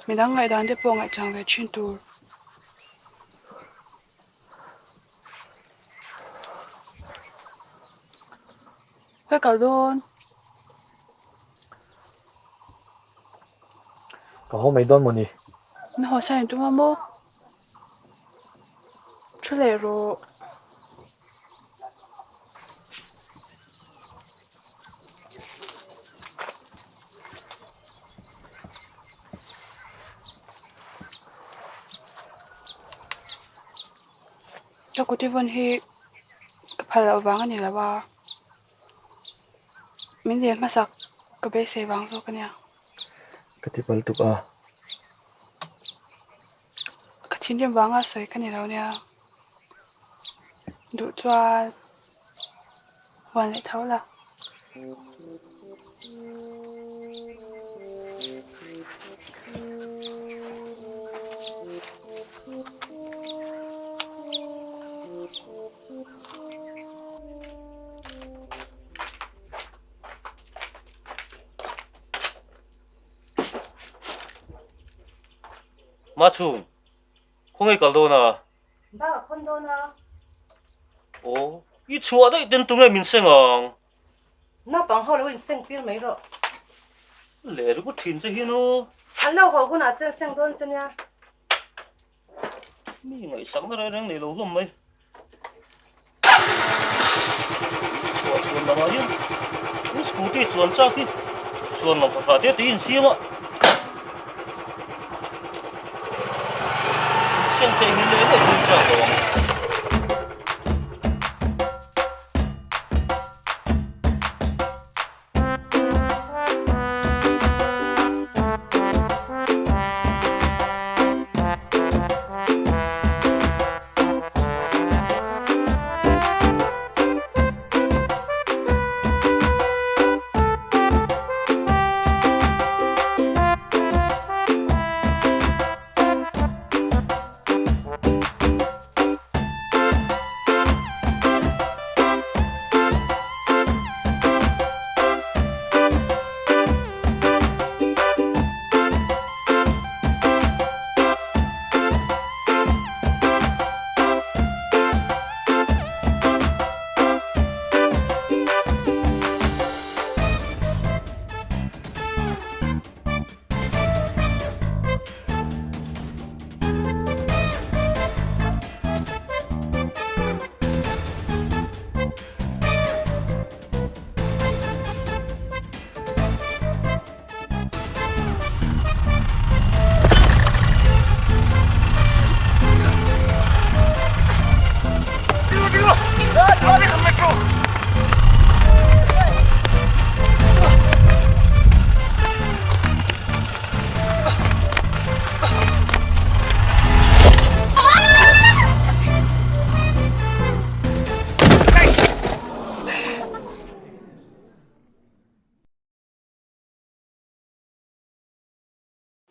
S14: Midang ngaihdan te pawh ngaihchang ve thin tur. Ka kal dawn.
S7: Ka haw mai dawn mawni?
S14: Na haw sain tum a maw? Thu leh rawh. Ka kut i vawn hi ka phal loh vang a ni lo a. Min lian hmasak ka beisei vang zawk a nia.
S7: Ka ti pal tuk a.
S14: Ka thinrim vanga sawi ka ni lo nia. Duh chuan huan leh tho la.
S13: Machhung, khawnge kal dawn a?
S11: Ba a khawn dawn a.
S13: Aw, i chhuah daih ten tunge min seng ang?
S10: Naupang ho lo inseng tir mai rawh.
S13: Leh ringawt thin che hian aw.
S10: An lo haw hunah chuan seng dawn che nia.
S13: Mi ngaihsakna reng reng nei lo hlawm mai. Chhuah chhuan lamah hian in scooty chuan chak hi chuan lam fahrah te te in siam a. Seng theih hi leh leh chu in chak lo ang.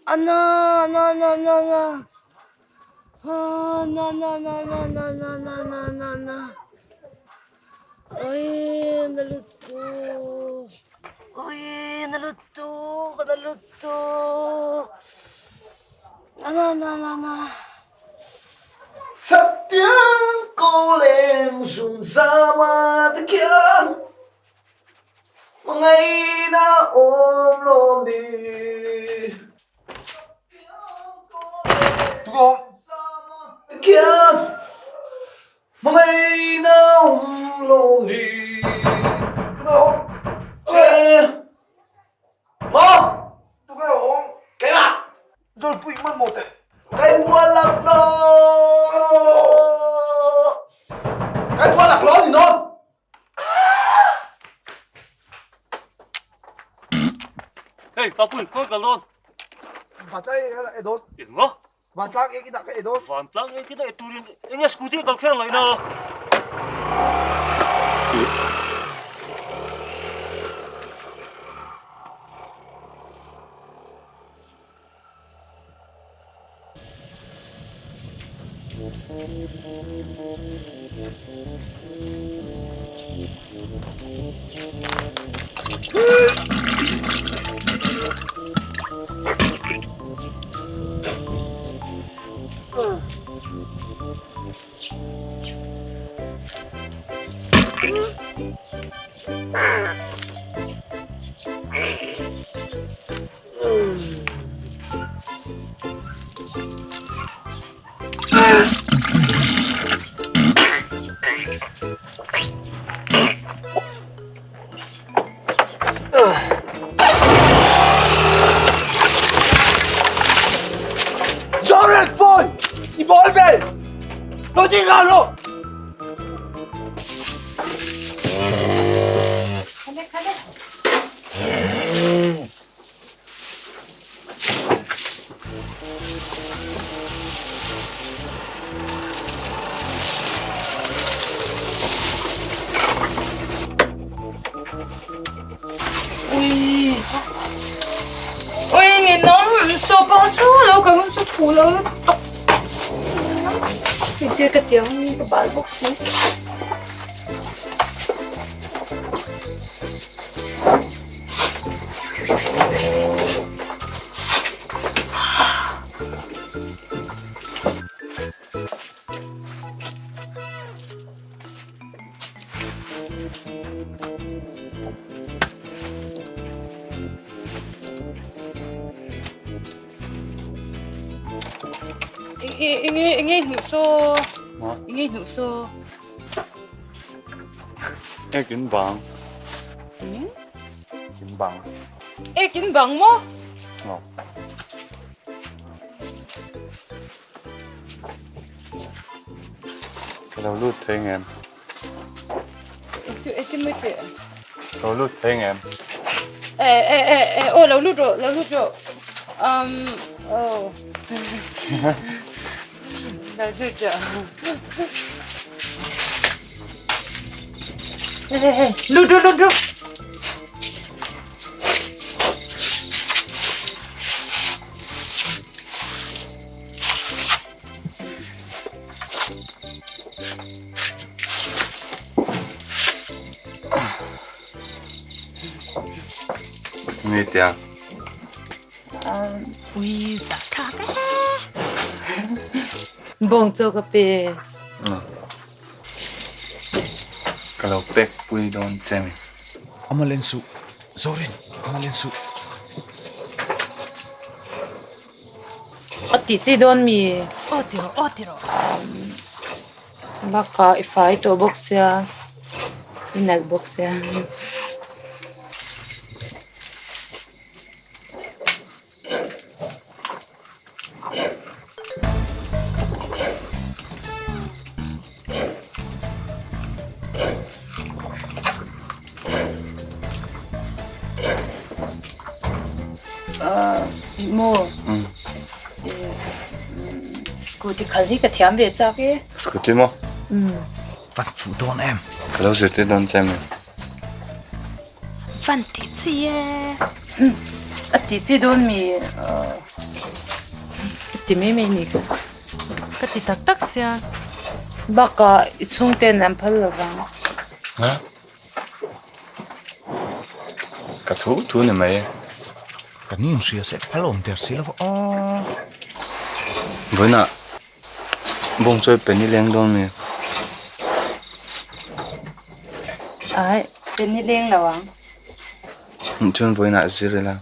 S11: Ana na na na na na na na na na na na na na na Oi na lutuk Oi na lutuk na lutuk Na na na na
S12: Chhaktiang kawleng zungzama te khian Hmangaihna awm lawm ni. Tukom te khian Hmangaihna awm lawm ni. Tukom che Ma tuke awm keimah Zawlpui hmanhmawh teh. Kai bual lak lo. Kai bual lak lo ni nawn.
S13: Hey, Papui, khawi kal dawn?
S4: Vantlang ek ina e dawn.
S13: Enga?
S4: Vantlang ek ina ka e dawn.
S13: Vantlang ek ina e turin enge scooty a kal kher ngaihna?
S4: Zorel phone! I ball vel! Lo ti nga rawh!
S3: Khale khale. Ui. Ui ni nóng so bao su lo ka hum su phu lo tok. Ti ka tiang mi ka bal bok si. Enge enge hnuh saw enge hnuh saw
S16: Ek in bang. In bang.
S3: Ek in bang maw?
S16: Aw. Ka lo lut thei ngem.
S3: Tu e ti mai te.
S16: Lo lut thei ngem.
S3: E e e e aw lo lut rawh lo lut rawh. Um aw. Lo lut rawh. Hei hei hei lut rawh lut rawh.
S16: Nge tia.
S3: Ui za tha ka Bawng chaw ka pe.
S16: Ka lo pek pui dawn che mi.
S7: Amalen suh Zorin amalen suh.
S3: A tih chi dawn mi? Aw ti rawh aw ti rawh. Bakah i fai tawh bawk sia i nalh bawk sia. Maw scooty khal hi ka thiam ve chak e.
S16: Scooty maw?
S7: Van fuh dawn em?
S16: Ka lo zirtir dawn che mi.
S3: Van tih chi e. A tih chi dawn mi ka ti mai mai ni ka. Ka ti tak tak sia. Bakah i chhungten an phal lo vang.
S16: Ha? Ka thu thu ni mai e.
S7: Ka ni inhria se phal awm der si lo va aw.
S16: Vawiinah bawng chawi pe ni leng dawn mi?
S3: Ai, pe ni leng lo ang.
S16: Chuan vawiinah zir ila.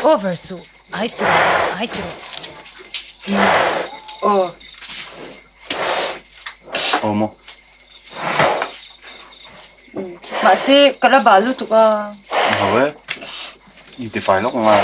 S3: Over suh, ai tiro, ai tiro. Aw.
S16: Aw maw.
S3: Mahse ka la bal lutuk a.
S16: Ho e, i ti fai lawk ang a.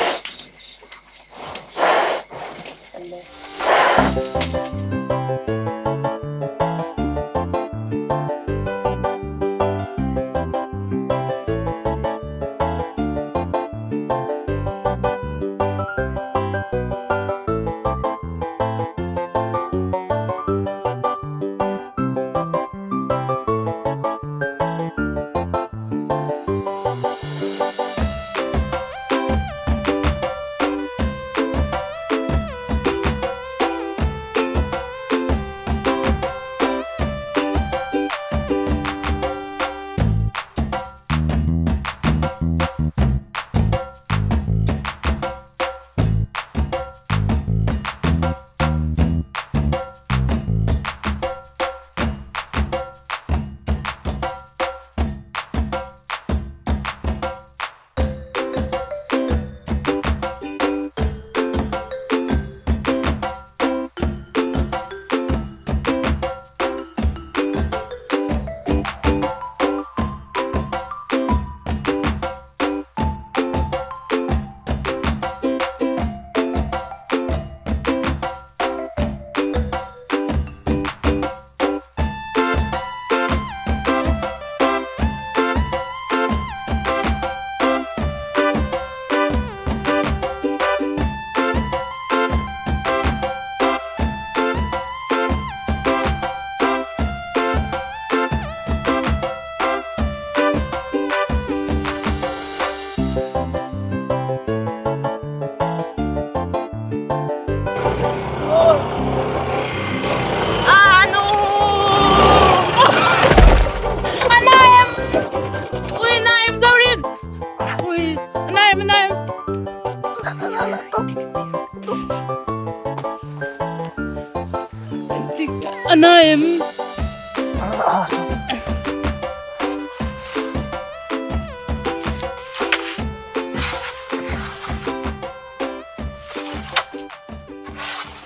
S3: A na em?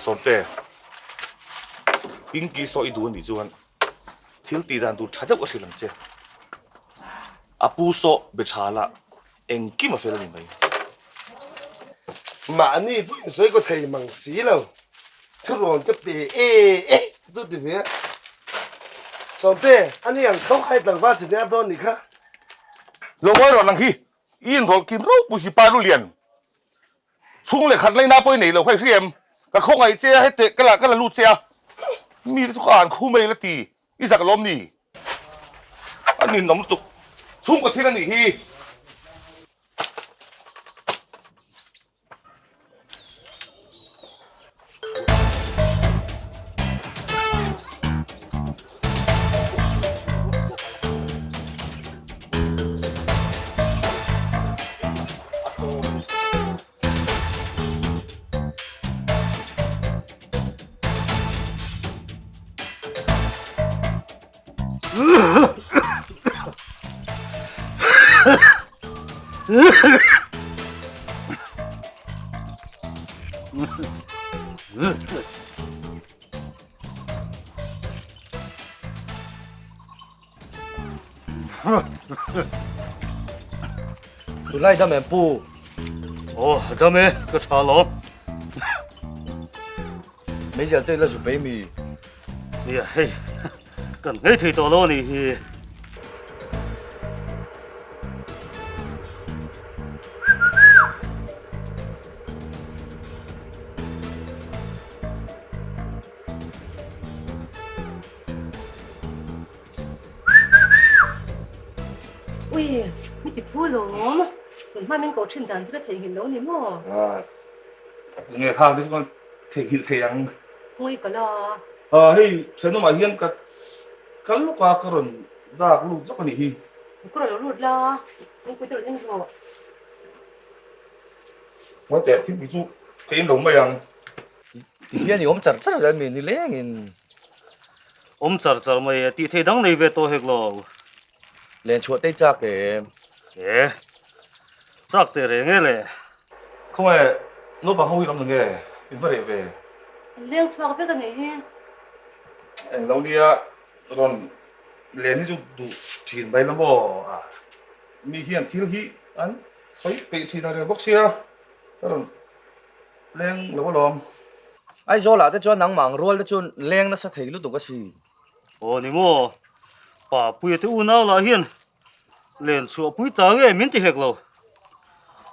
S5: Sawmte, Pinky saw i duh a nih chuan thil tih dan tur tha deuh a hrilh ang che. A pu saw be tha la engkim a fel a ni mai.
S12: Mahni pawh in sawi kaw thei mang si lo. Thurawn ka pe e e chu ti ve a. Sawmte, ani ang tho khai tlangval si nia dawn nih kha.
S5: Lo ngawi rawn ang hi, i inrawlh kim ropui si pa Lulian. Chhung leh khat laina pawh i nei lo kha i hria em? Ka khawngaih che a, hete ka la ka la lut che a, mi te chu ka an khu mai la ti, i zak lawm ni? A ninawm lutuk, chhungkaw thil a nih hi.
S9: Tunlai dam em pu?
S13: Aw dam e, ka tha lo.
S9: Meizial te la zu pei mi?
S13: Nia hei, kan ngei thei tawh lo a nih hi.
S10: Ui, mi ti phu lawm. Tun hma min ko thin dan chu ka theihnghilh lo ni maw?
S5: Nge khang te chu kan theihnghilh thei ang.
S10: Ngawi ka la.
S5: Hei thenawmah hian ka kal lawk a, ka rawn dak lut zawk a nih hi.
S10: Ka rawn lo lut la, thingpui te rawn en rawh.
S5: Ngawi teh, thingpui chu ka in lo mai ang.
S9: Ti hian i awm char char zel mi ni lengin.
S13: Awm char char mai e, tih theih dang nei ve tawh hek lo.
S9: Len chhuah tei chak em?
S13: E, chak teh reng e le.
S5: Khawnge naupang ho hi an awm nge? In va reh ve.
S10: An leng chhuak vek a nih hi.
S5: Eng lo nia rawn len hi chu duh thin mai la maw? Mi hian thil hi an sawi peih thin ang reng bawk sia ka rawn Leng lo alawm.
S9: Aizawl ah te chuan nangmah ang rual te chu leng nasa thei lutuk a si.
S13: Aw ni maw, pa Puia te unau lah hian len chhuah pui ta nge min ti hek lo.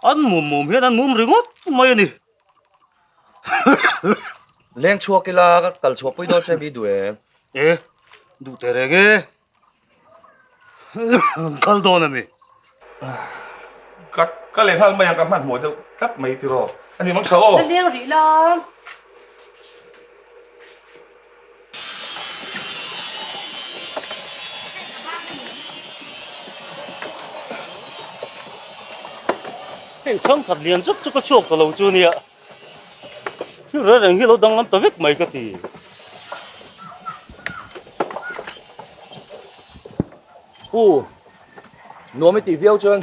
S13: An mum mum hian an mum ringawt mai a ni.
S9: Leng chhuak ila ka kal chhuah pui dawn che mi duh em?
S13: E, duh teh reng e. Kal dawn a mi.
S5: Ka ka leh nghal mai ang ka hmanhmawh deuh tlat mai tiraw a ni mang tha aw.
S10: La leng rih la.
S13: Hei thangkhat lian zet chu ka chhuak ta lo chu nia. Thil reng reng hi lo danglam ta vek mai ka ti.
S9: Pu, nuam i tih viau chuan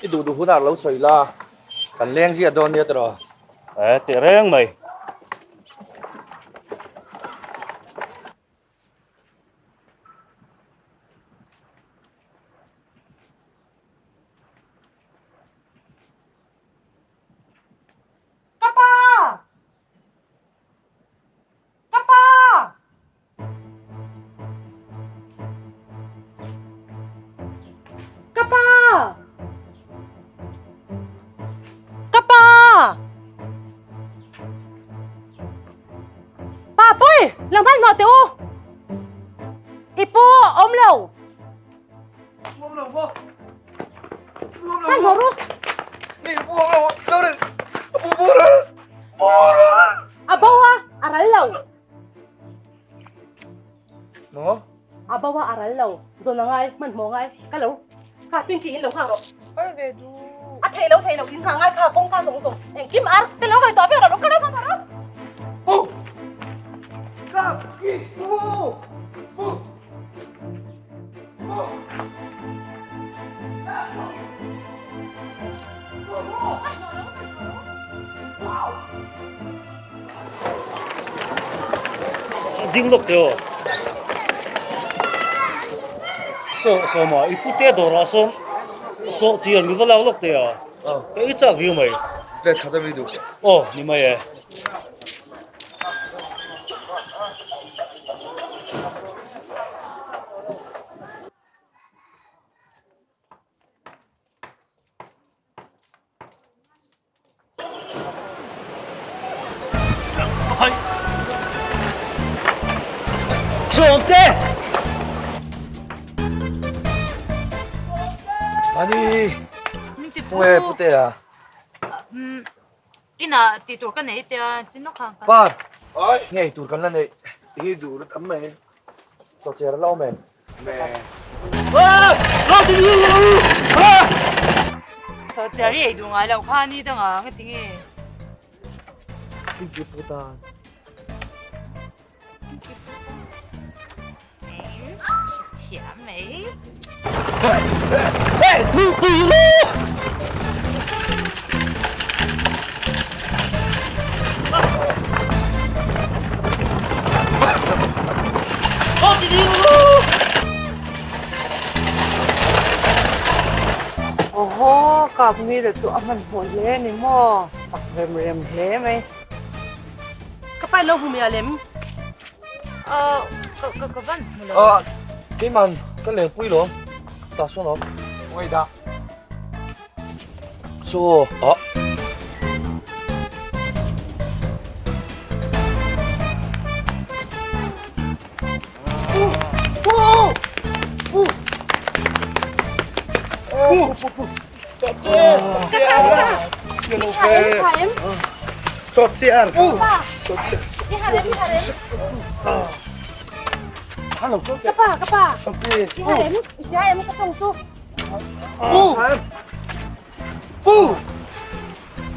S9: i duh duh hunah lo sawi la, kan leng ziah dawn nia tiraw?
S13: E, teh reng mai.
S10: Ka pa! Ka pa! Ka pa! Ka pa! Pa pui, lo hmanhmawh teh u. I pu awm lo.
S4: Awm lo maw?
S10: Hmanhmawh ru.
S4: Ni pu awm lo, lo rin. Pu boral. Boral.
S10: A bo a, a ral lo.
S4: Maw?
S10: A bo a, a ral lo. Zawn a ngai, hmanhmawh ngai. Ka lo. Kha Pinky in lo nghak rawh.
S14: Kal ve du.
S10: A theih lo theih lo in nghah ngai kha kawngka zawng zawng engkim ar te lo ngaihtuah vek rawh lo ka ram a ram.
S4: Pu! Ka!
S13: Ding lawk teh aw. Saw sawma i pute dawrah sawn sawh chian mi va lak lawk teh a. Ka ei chak viau mai.
S4: Plate khat a mi duh.
S13: Aw ni mai e. Sawmte!
S9: Mani!
S3: Min ti pu.
S9: Nge pute a?
S3: Inah tih tur ka nei tia chin lawk khan ka.
S9: Par! Nge ei tur kan la neih?
S12: Hi duh na tam mai.
S9: Sawcher a la awm em?
S3: Sawcher i ei duh ngai loh kha ni dang ang a ti nge?
S9: Pinky putan.
S3: Pinky putan. Hrethiam mai. Awhaw, kap mi le chu a hmanhmawh hle a ni maw? Chak rem rem hle mai.
S10: Ka pai lo hmu miah lem.
S3: Ka ka ka van hmu lo.
S9: Keiman ka lengpui lawm. Tah sawn awm. Ngaih dah. Chaw ah.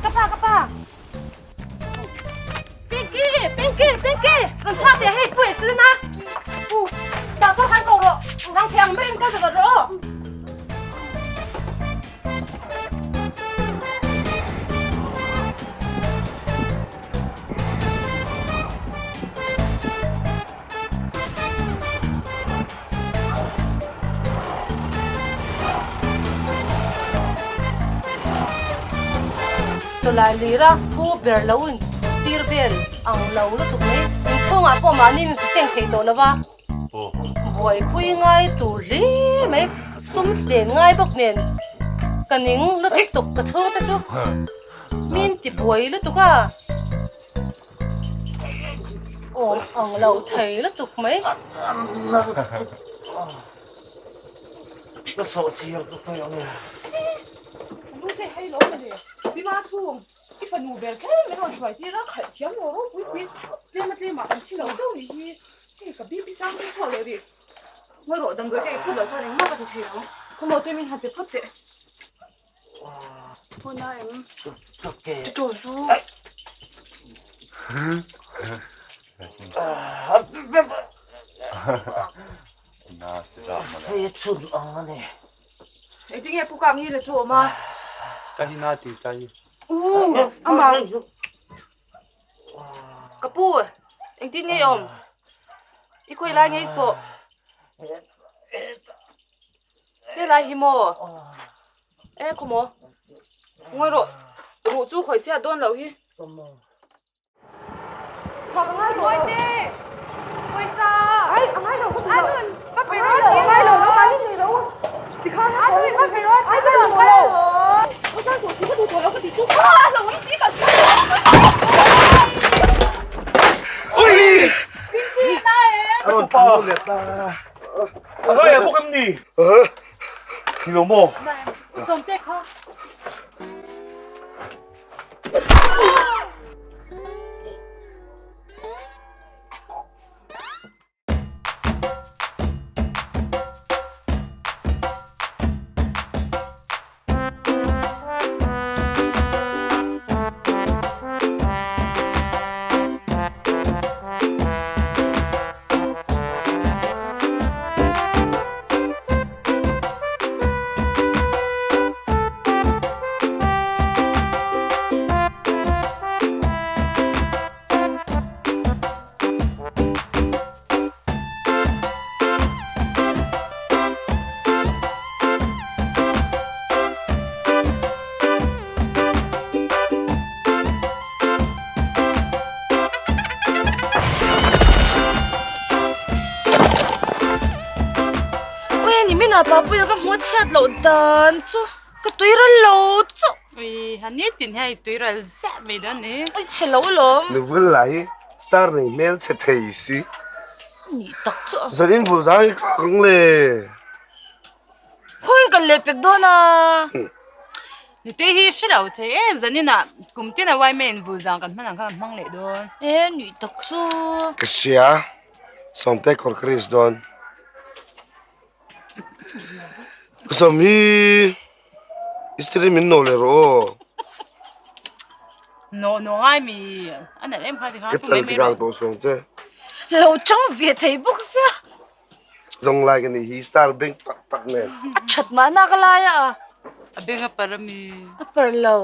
S10: Ka pa ka pa Pinky Pinky Pinky rawn chhuak teh hei pu accident a pu dah pawh khan ko rawh rang thei ang berin kal ta rawh aw. Tawlai lira pu ber lo in tir vel ang lo lutuk mai. Inchhungah pawh mahni in seng thei tawh lova buaipui ngai tur hlir mai sum sen ngai bawk nen ka ning lutuk ka chhungte chu min ti buai lutuk a. Awm ang lo thei lutuk mai.
S13: Ka sawh chiar ka khawi ang e.
S14: Lu te hei lo mawle. Pi Ma chhung, i fanu ber kher min rawn hruai tir a, khalh thiam lo ropui si. Tlem a tlemah kan thi lo deuh nih hi. Hei ka BP sang te chhuak leh rih. Ngawi rawh damdawi ka ei phut loh chuan engmah ka ti thei lo. Khawmaw tui min han pe phawt teh. Pawna em? Tito zu.
S13: Chhun ang a ni.
S14: Engtin nge pu kap ngi le chu awm a?
S2: Ka hi na ti ta hi.
S14: U, ama. Ka pu, engtin nge i awm? I khawi lai nge i sawh? Helai hi maw? E khaw maw? Ngawi rawh, ruh chu khawi chhiat dawn loh hi.
S10: Mawite! Pawisa! Anun! Va pe rawh ti a lo! Anun va pe rawh ti a lo!
S12: A rawn tlu leh ta.
S5: A ngaih ah bawk em ni? Ni lo maw?
S10: Sawmte kha.
S11: Papuia ka hmuh chhiat loh dan chu ka tuiral lo chu.
S3: Ui, han ni tin hian i tuiral ziah mai dawn ni.
S11: Ui chhe lo alawm.
S12: Nuvul lah hi star nei hmel chhe thei si.
S11: Nih tak chu a.
S12: Zanin vul zang hi ka ang le.
S11: Khawiin kan leh pek dawn a.
S3: Nute hi hre lo thei e, zanin ah kum tin a yma in vul zang kan hman ang kha kan hmang leh dawn.
S11: E nih tak chu.
S12: Ka hria, Sawmte kawr ka risk dawn. Ka sawm hi istiri min nawh leh rawh aw.
S3: Nawh nawh ngai mi a nalh em kha tikhan
S12: Ka chal tikang tawh suang che.
S11: Lo chang ve thei bawk sia.
S12: Zawng lai ka nih hi star bank tak tak nen.
S11: A that mahna ka lai a.
S3: A beng a par ami.
S11: A par lo.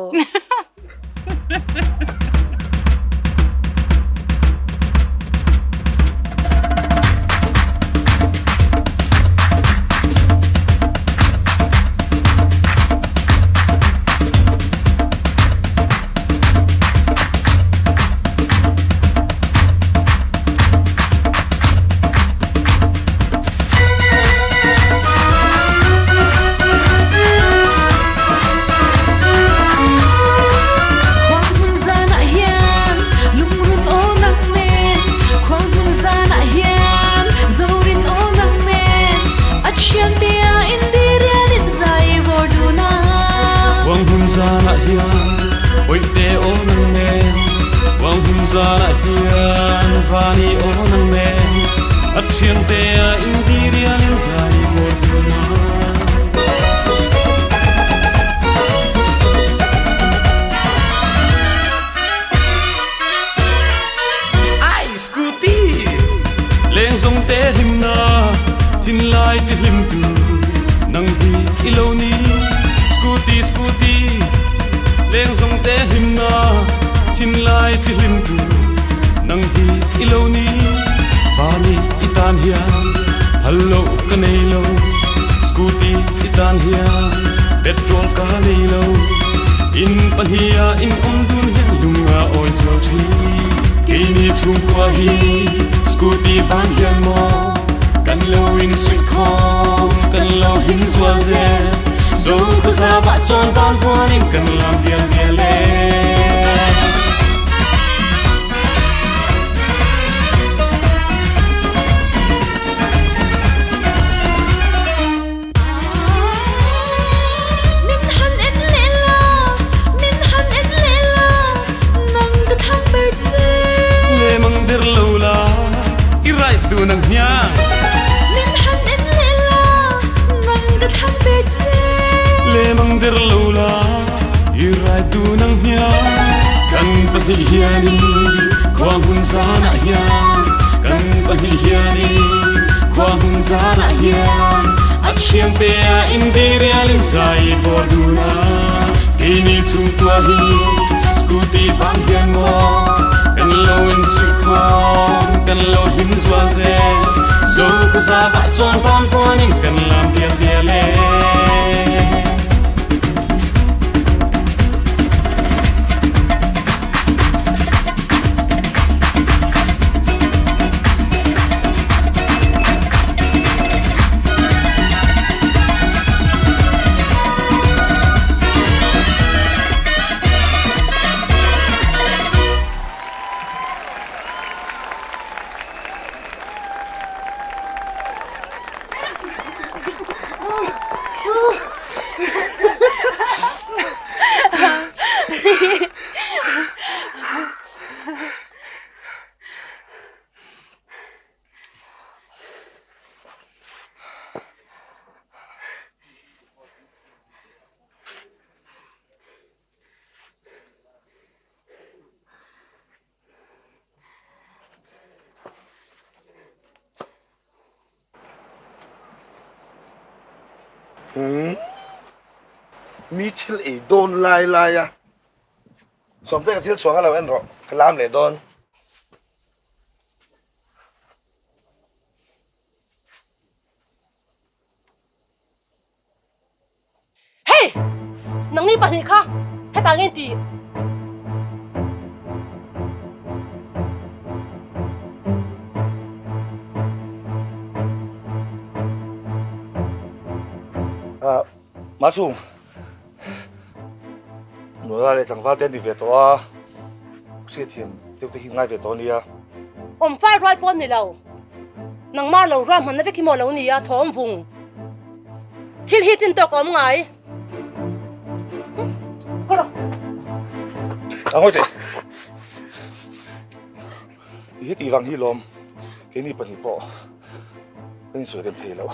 S12: Mi thil ei dawn lai lai a, Sawmte ka thil chhuang a lo en rawh, ka lam leh dawn.
S10: Hey! Nangni pahnih kha hetah nge ti?
S5: Machhung, nula leh tlangval te an ni ve tawh a, hriatthiam deuh te hi ngai ve tawh a nia.
S10: Awm fal rual pawh ni lo, nangmah lo ruahmanna vek hi maw lo ni a, thawm vung. Thil hi chin tawk a awm ngai.
S5: A ngawi teh. I heti vang hi lawm, keini pahnih pawh kan insawi rem thei lo.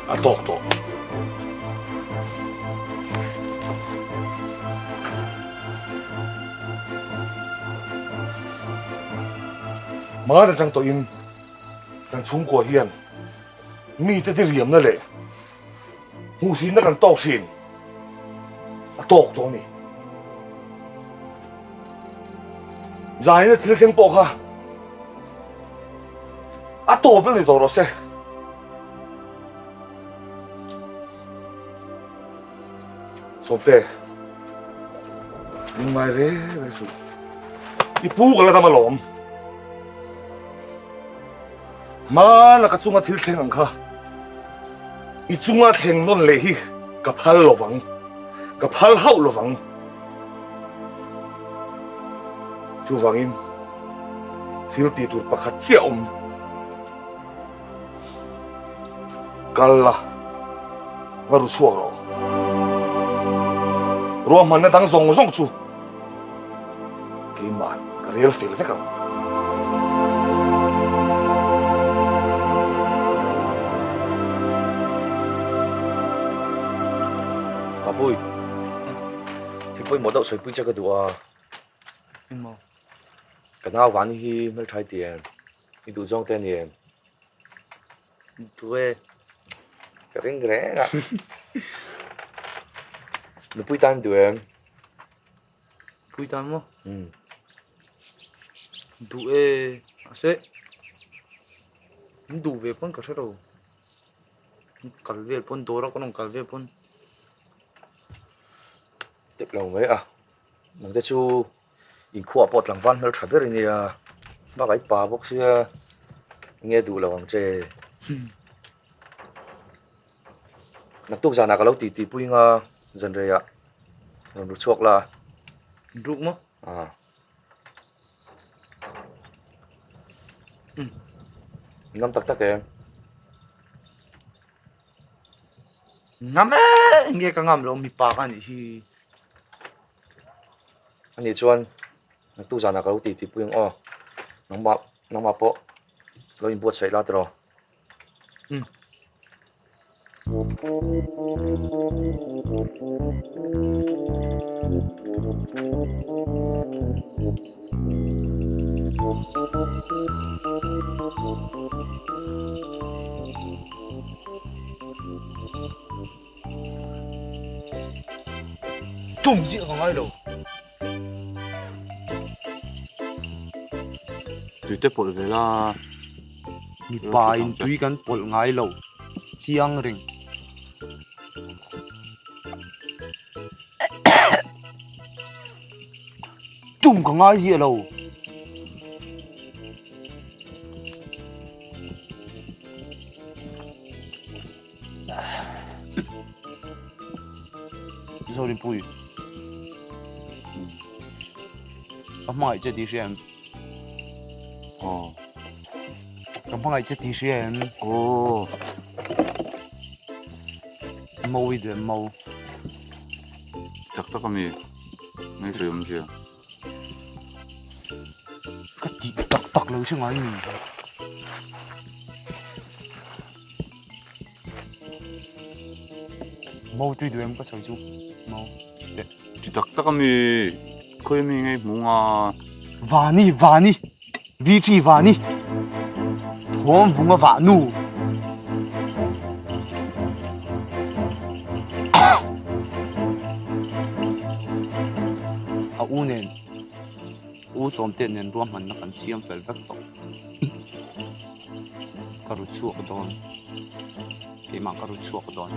S5: A tawk tawh. Hmar atang tawhin kan chhungkua hian mite diriamna leh hmuhsinna kan tawk thin. A tawk tawh a ni. Zaina thil thleng pawh kha a tawp a ni tawh rawh se. Sawmte, lungngai reng reng suh. I pu ka la dam alawm. Hmana ka chunga thil thleng ang kha i chunga thleng nawn leh hi ka phal lovang, ka phal hauh lovang. Chuvangin thil tih tur pakhat chiah awm. Kal la, va ru chhuak rawh. Ruahmanna dang zawng zawng chu keimah ka rel fel vek ang.
S9: Papui, thil pawimawh deuh sawipui che ka duh a.
S2: Engmaw?
S9: Ka nau vani hi hmeltha i ti em? I duh zawng te a ni em?
S2: Duh e.
S9: Ka ring reng a. Nupui tan duh em?
S2: Nupui tan maw? Um. Duh e. Mahse, min duh ve pawn ka hre lo. Kal vel pawn, dawra kan rawn kal vel pawn.
S9: Tep lo mai a. Nangte chu inkhuah pawh tlangval hmel tha ber i nia, bakah i pa bawk sia enge duh lo ang che. Naktuk zanah ka lo titi pui nga zanreiah rawn ru chhuak la.
S2: Ruk maw?
S9: Ah. Ngam tak tak em?
S2: Ngam e, enge ka ngam lo mipa ka nih hi.
S9: Ani chuan naktuk zanah ka lo titi pui ang aw. Nangmah nangmah pawh lo inbuatsaih la tiraw.
S2: Umm. Tum chiah ka ngai lo.
S8: Tui te pawlh ve la.
S2: Mipa in tui kan pawlh ngai lo. Chiang reng. Tum ka ngai ziah lo. Zorinpui ka hmangaih che tih hria em?
S8: Aw.
S2: Ka hmangaih che tih hria em?
S8: Aw.
S2: Mawi duh em mau?
S8: Tak tak a mi? Ngai sawi awm zia.
S2: Ka ti.
S4: Tih tak tak lo hre ngai mi. Mo tui duh em ka sawi chu mo teh.
S8: Ti tak tak ami khawi ami ngei hmu nga.
S4: Vani Vani VT Vani thawm vung a vah nu. A u nen U Sawmte nen ruahmanna kan siam fel vek tawh. Ka ru chhuak dawn. Keimah ka ru chhuak dawn.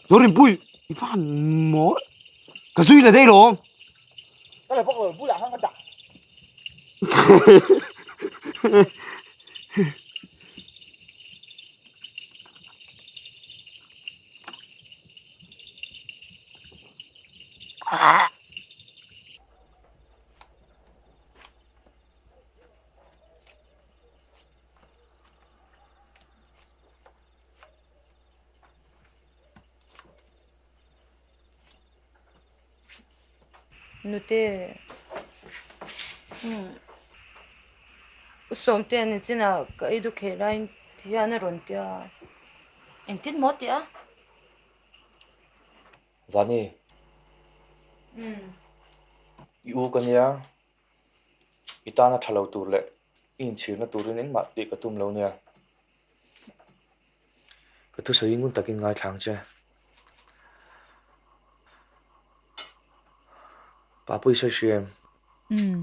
S4: Zorinpui, i va han mawl. Ka zui la daih lawm.
S7: Ka la bawk lo, bulah khan ka dah.
S3: Nute umm U Sawmte ni chinah ka ei duh kher laiin ti hian a rawn ti a,
S11: engtin maw ti a?
S9: Vani i u ka nia i tana tha lo tur leh i inchhirna turin engmah tih ka tum lo nia. Ka thusawi ngun takin ngaithla ang che. Papui sawi hria em?
S3: Umm.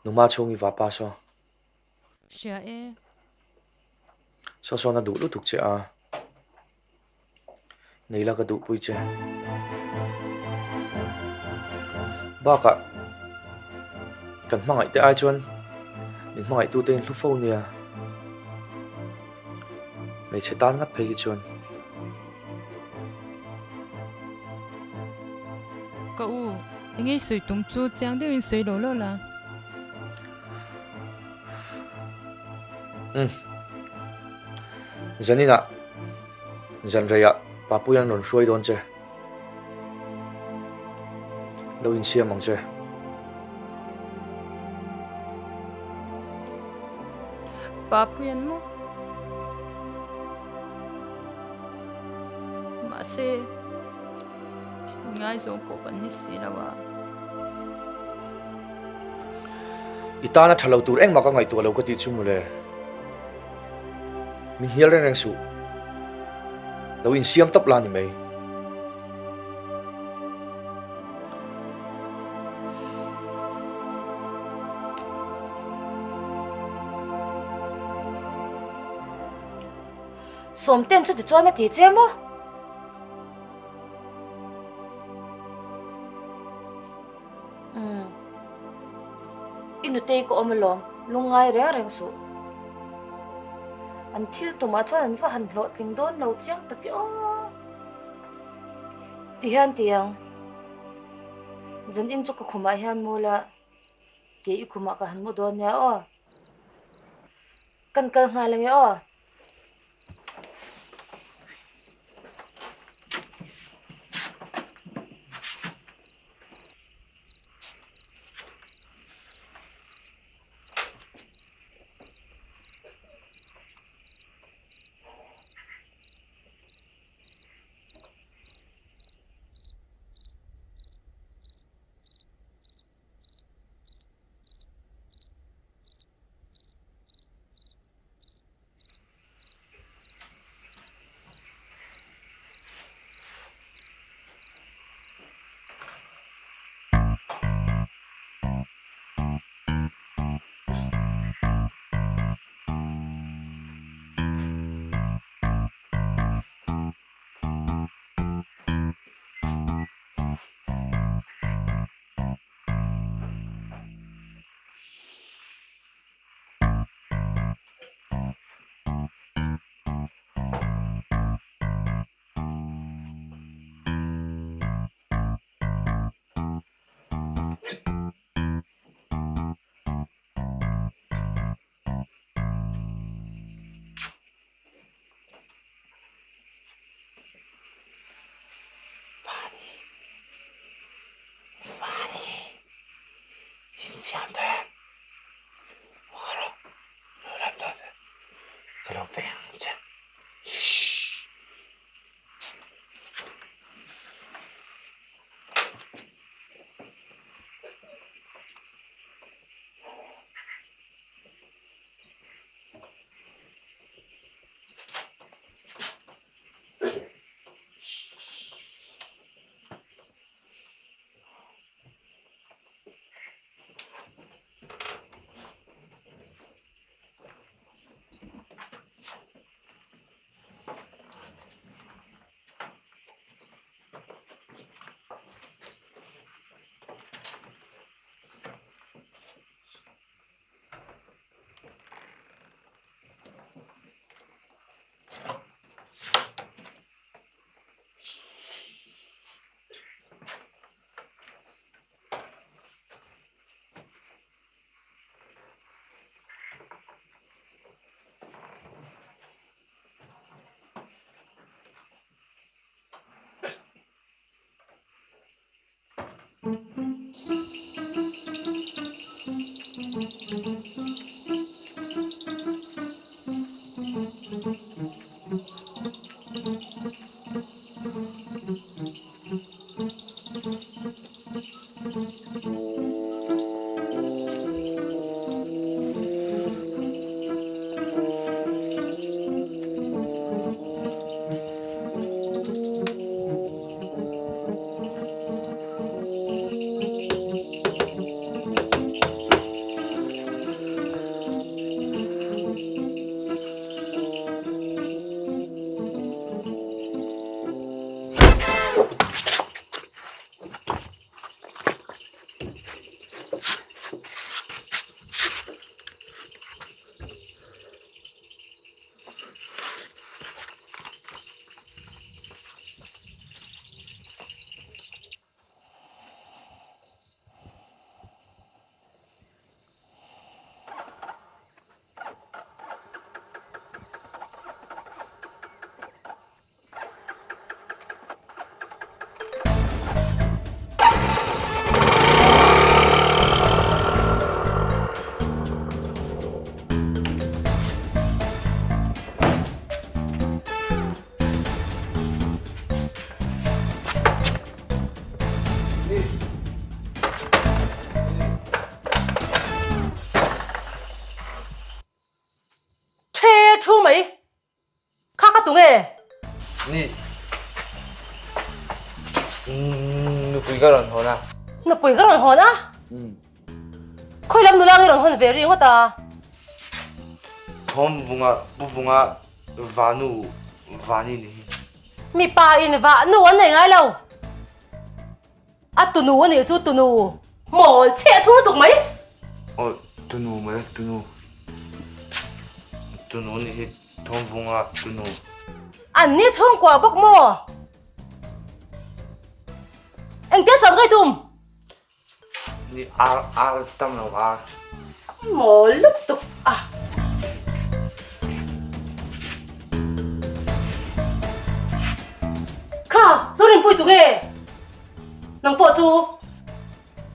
S9: Numa chhung i vapa saw.
S3: Hria e.
S9: Saw sawn a duh lutuk che a. Nei la ka duhpui che. Bakah kan hmangaih te ai chuan min hmangaih tute in hlu fo nia. Hmeichhe tan ngat phei hi chuan.
S3: Ka u, eng ei sawi tum chu chiang deuhin sawi lo lo la.
S9: Umm. Zaninah Zanreiah Papuia'n rawn hruai dawn che. Lo insiam ang che.
S3: Papuia'n maw? Mahse, inngaizawng pawh kan ni si lo a.
S9: I tana tha lo tur engmah ka ngaihtuah lo ka tih chu mawle. Min hnial reng reng suh. Lo insiam tawp la ni mai.
S11: Sawmten chu tichuan a ti che maw? Umm. I nutei ka awm alawm, lungngai reng reng suh. An thil tumah chuan an va han hlawhtling dawn lo chiang tak i aw. Ti hian ti ang. Zan in chu ka khumah hian mu la, kei i khumah ka han mu dawn nia aw. Kan kal nghal ange aw.
S10: Ṭhe ṭhu mai. Kha kha tunge?
S2: Ni. Nupui ka rawn hawn a.
S10: Nupui ka rawn hawn a? Khawi lam nula nge rawn hawn ve ringawt a?
S2: Thawm bunga pu bunga vanu vani ni hi.
S10: Mipa in vahnu an nei ngai lo. A tunu a nih chu tunu. Mawl chhiah chu lutuk mai.
S2: Aw tunu mai tunu. Tunu nih hi Thawmvunga tunu.
S10: An ni chhungkua bawk maw? Engtia cham ngai tum?
S2: Ni ar ar tam lo ar.
S10: Mawl lutuk a. Kha, Zorinpui tunge? Nang pawh chu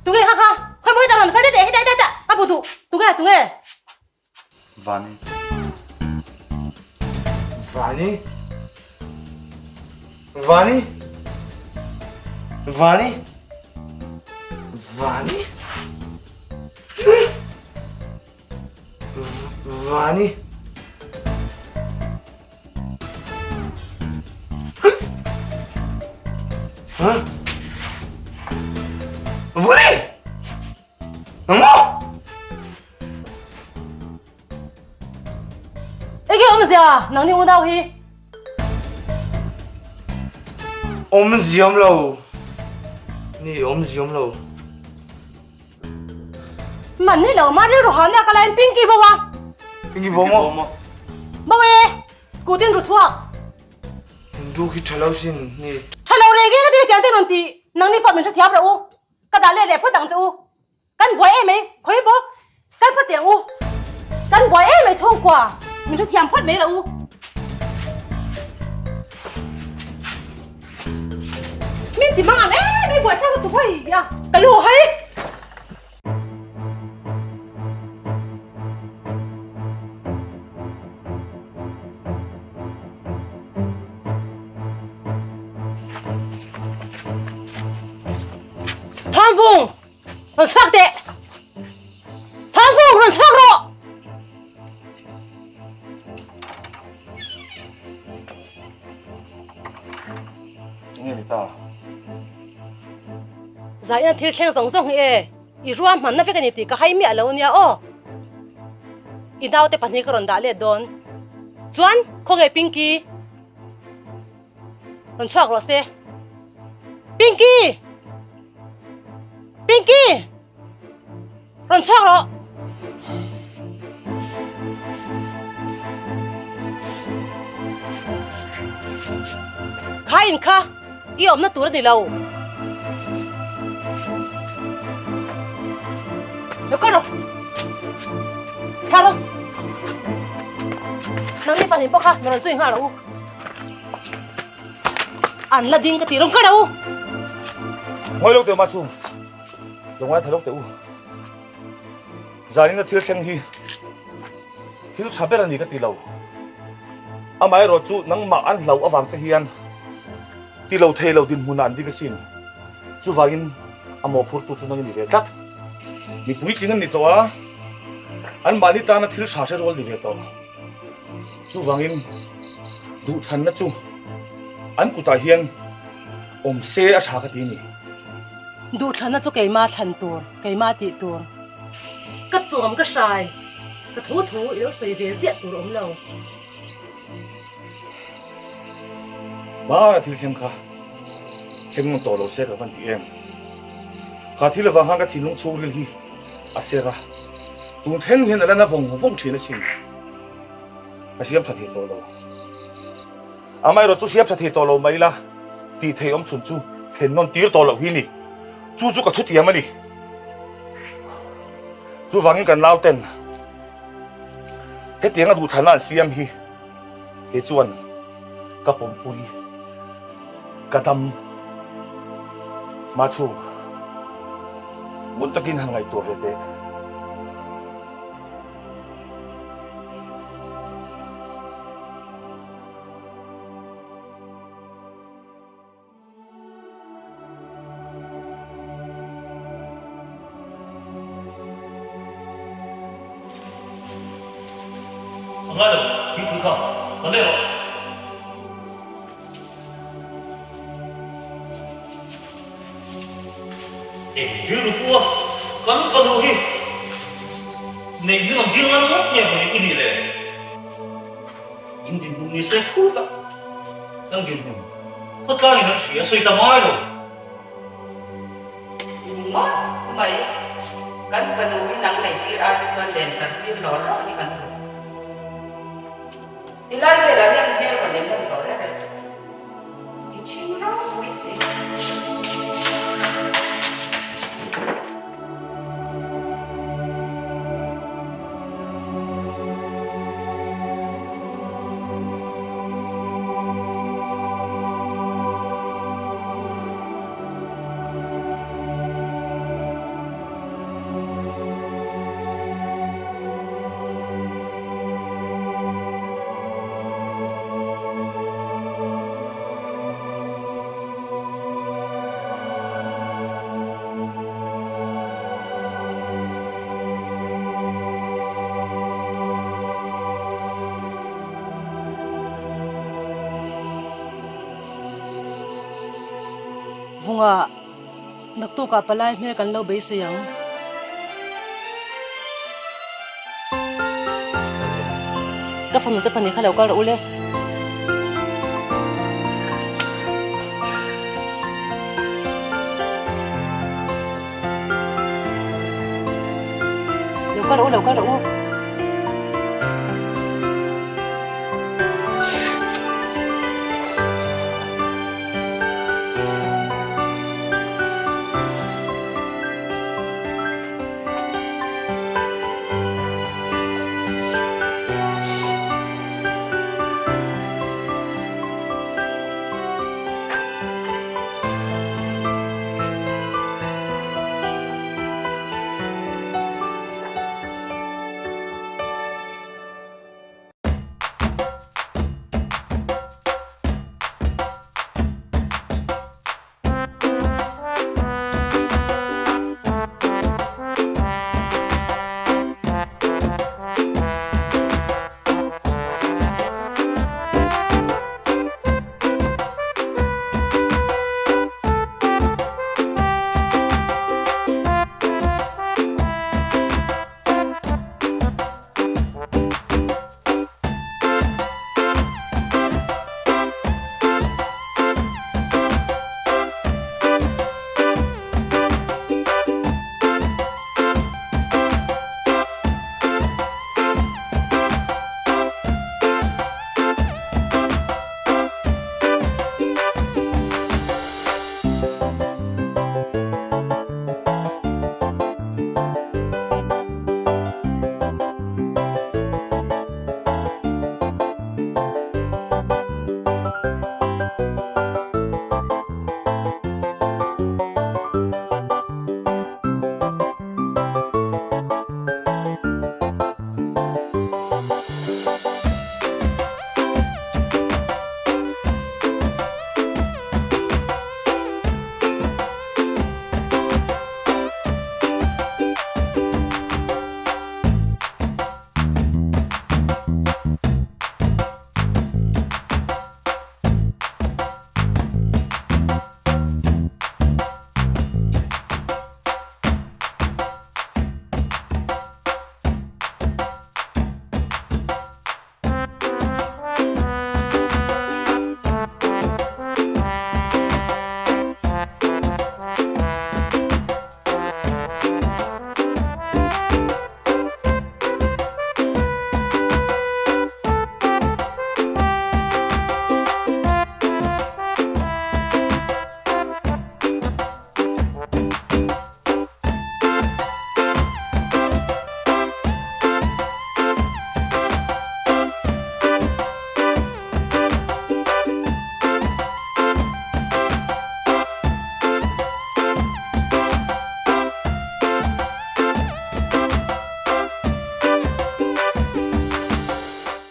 S10: tunge kha kha? Khawi mawi tak rawn kal teh heta heta ka hmu duh. Tunge tunge?
S2: Vani. Vani. Vani. Vani. Vani.
S12: Vani. Huh? Vuli! Nangmaw!
S10: Enge awmzia nang ni unau hi?
S2: Awmzia awm lo. Ni awmzia awm lo.
S10: Man ni lo ma rilru ha nia ka lain Pinky bo a.
S2: Pinky bo maw?
S10: Bo e, scooty in ru chhuak.
S2: Ru khi tha lo sin ni.
S10: Tha lo reng reng a ti tiang te rawn ti nang ni pawh min hrethiam rawh u. Ka dah leh leh phawt ang che u. Kan buai em mai khawi pawh kal phawt teh ang u. Kan buai em mai chhungkua min hrethiam phawt mai rawh u. Min ti mang ang em mai buai thlak lutuk hei a ka lu hei. Thawmvung rawn chhuak teh! Thawmvung rawn chhuak rawh!
S16: Enge ni ta?
S10: Zaiin thil thleng zawng zawng hi e, i ruahmanna vek a ni tih ka hai miah lo nia aw. I naute pahnih ka rawn dah let dawn. Chuan khawnge Pinky? Rawn chhuak rawh se. Pinky! Pinky! Rawn chhuak rawh. Kha in kha i awmna tur a ni lo. Lo kal rawh. Thla rawh. Nang ni pahnih pawh kha mi rawn zui nghal rawh u. An la ding ka ti rawn kal rawh u.
S5: Ngawi lo teh mah chhung. Lo ngaithla lawk teh u. Zanin a thil thleng hi thil tha ber a ni ka ti lo. Amaherawh chu nangmah an hlauh avang che hian ti lo thei lo dinhmunah an ding asin. Chuvangin a mawhphurtu chu nang i ni ve tlat. Mi puitling an ni tawh a, anmahni tana thil tha hre rual ni ve tawh. Chuvangin duhthlanna chu an kutah hian awm se a tha ka ti a ni.
S10: Duhthlanna chu keimah thlan tur, keimah tih tur. Ka chawm ka hrai, ka thu thu i lo sawi ve ziah tur awm lo.
S5: Hmana thil thleng kha thleng nawn tawh lo se ka van ti em. Kha thil avang khan ka thinlung chhungril hi a ser a, tun thleng hian a la na vawng vawng thin asin. Ka siam tha thei tawh lo. Amaherawh chu siam tha thei tawh lo mai la tih thei awm chhun chu thlen nawn tir tawh loh hi ni. Chu chu ka thutiam a ni. Chuvangin kan nauten hetiang a duhthlanna an siam hi he chuan ka pawmpui ka dam Machhung ngun takin han ngaihtuah ve teh.
S13: A ngai lo, thingpui kha ka leh rawh. Eng rilru pu a, kan fanu hi neih hi rawn dil ngan ngawt nge mawni i nih le? In dinhmun ni se khut a, kan dinhmun khawtlangin an hria sawi ta ngai lo.
S17: Ngawt mai, kan fanu hi nang neih tir a che chuan len kan tir lawr lawr hi kan duh. Tilai velah hian hmel rawn en lan tawh reng reng suh. I ṭhing ropui si.
S10: Vunga naktukah palai hmel kan lo beisei ang. Ka fanu te pahnih kha lo kal rawh u le. Lo kal rawh u, lo kal rawh u.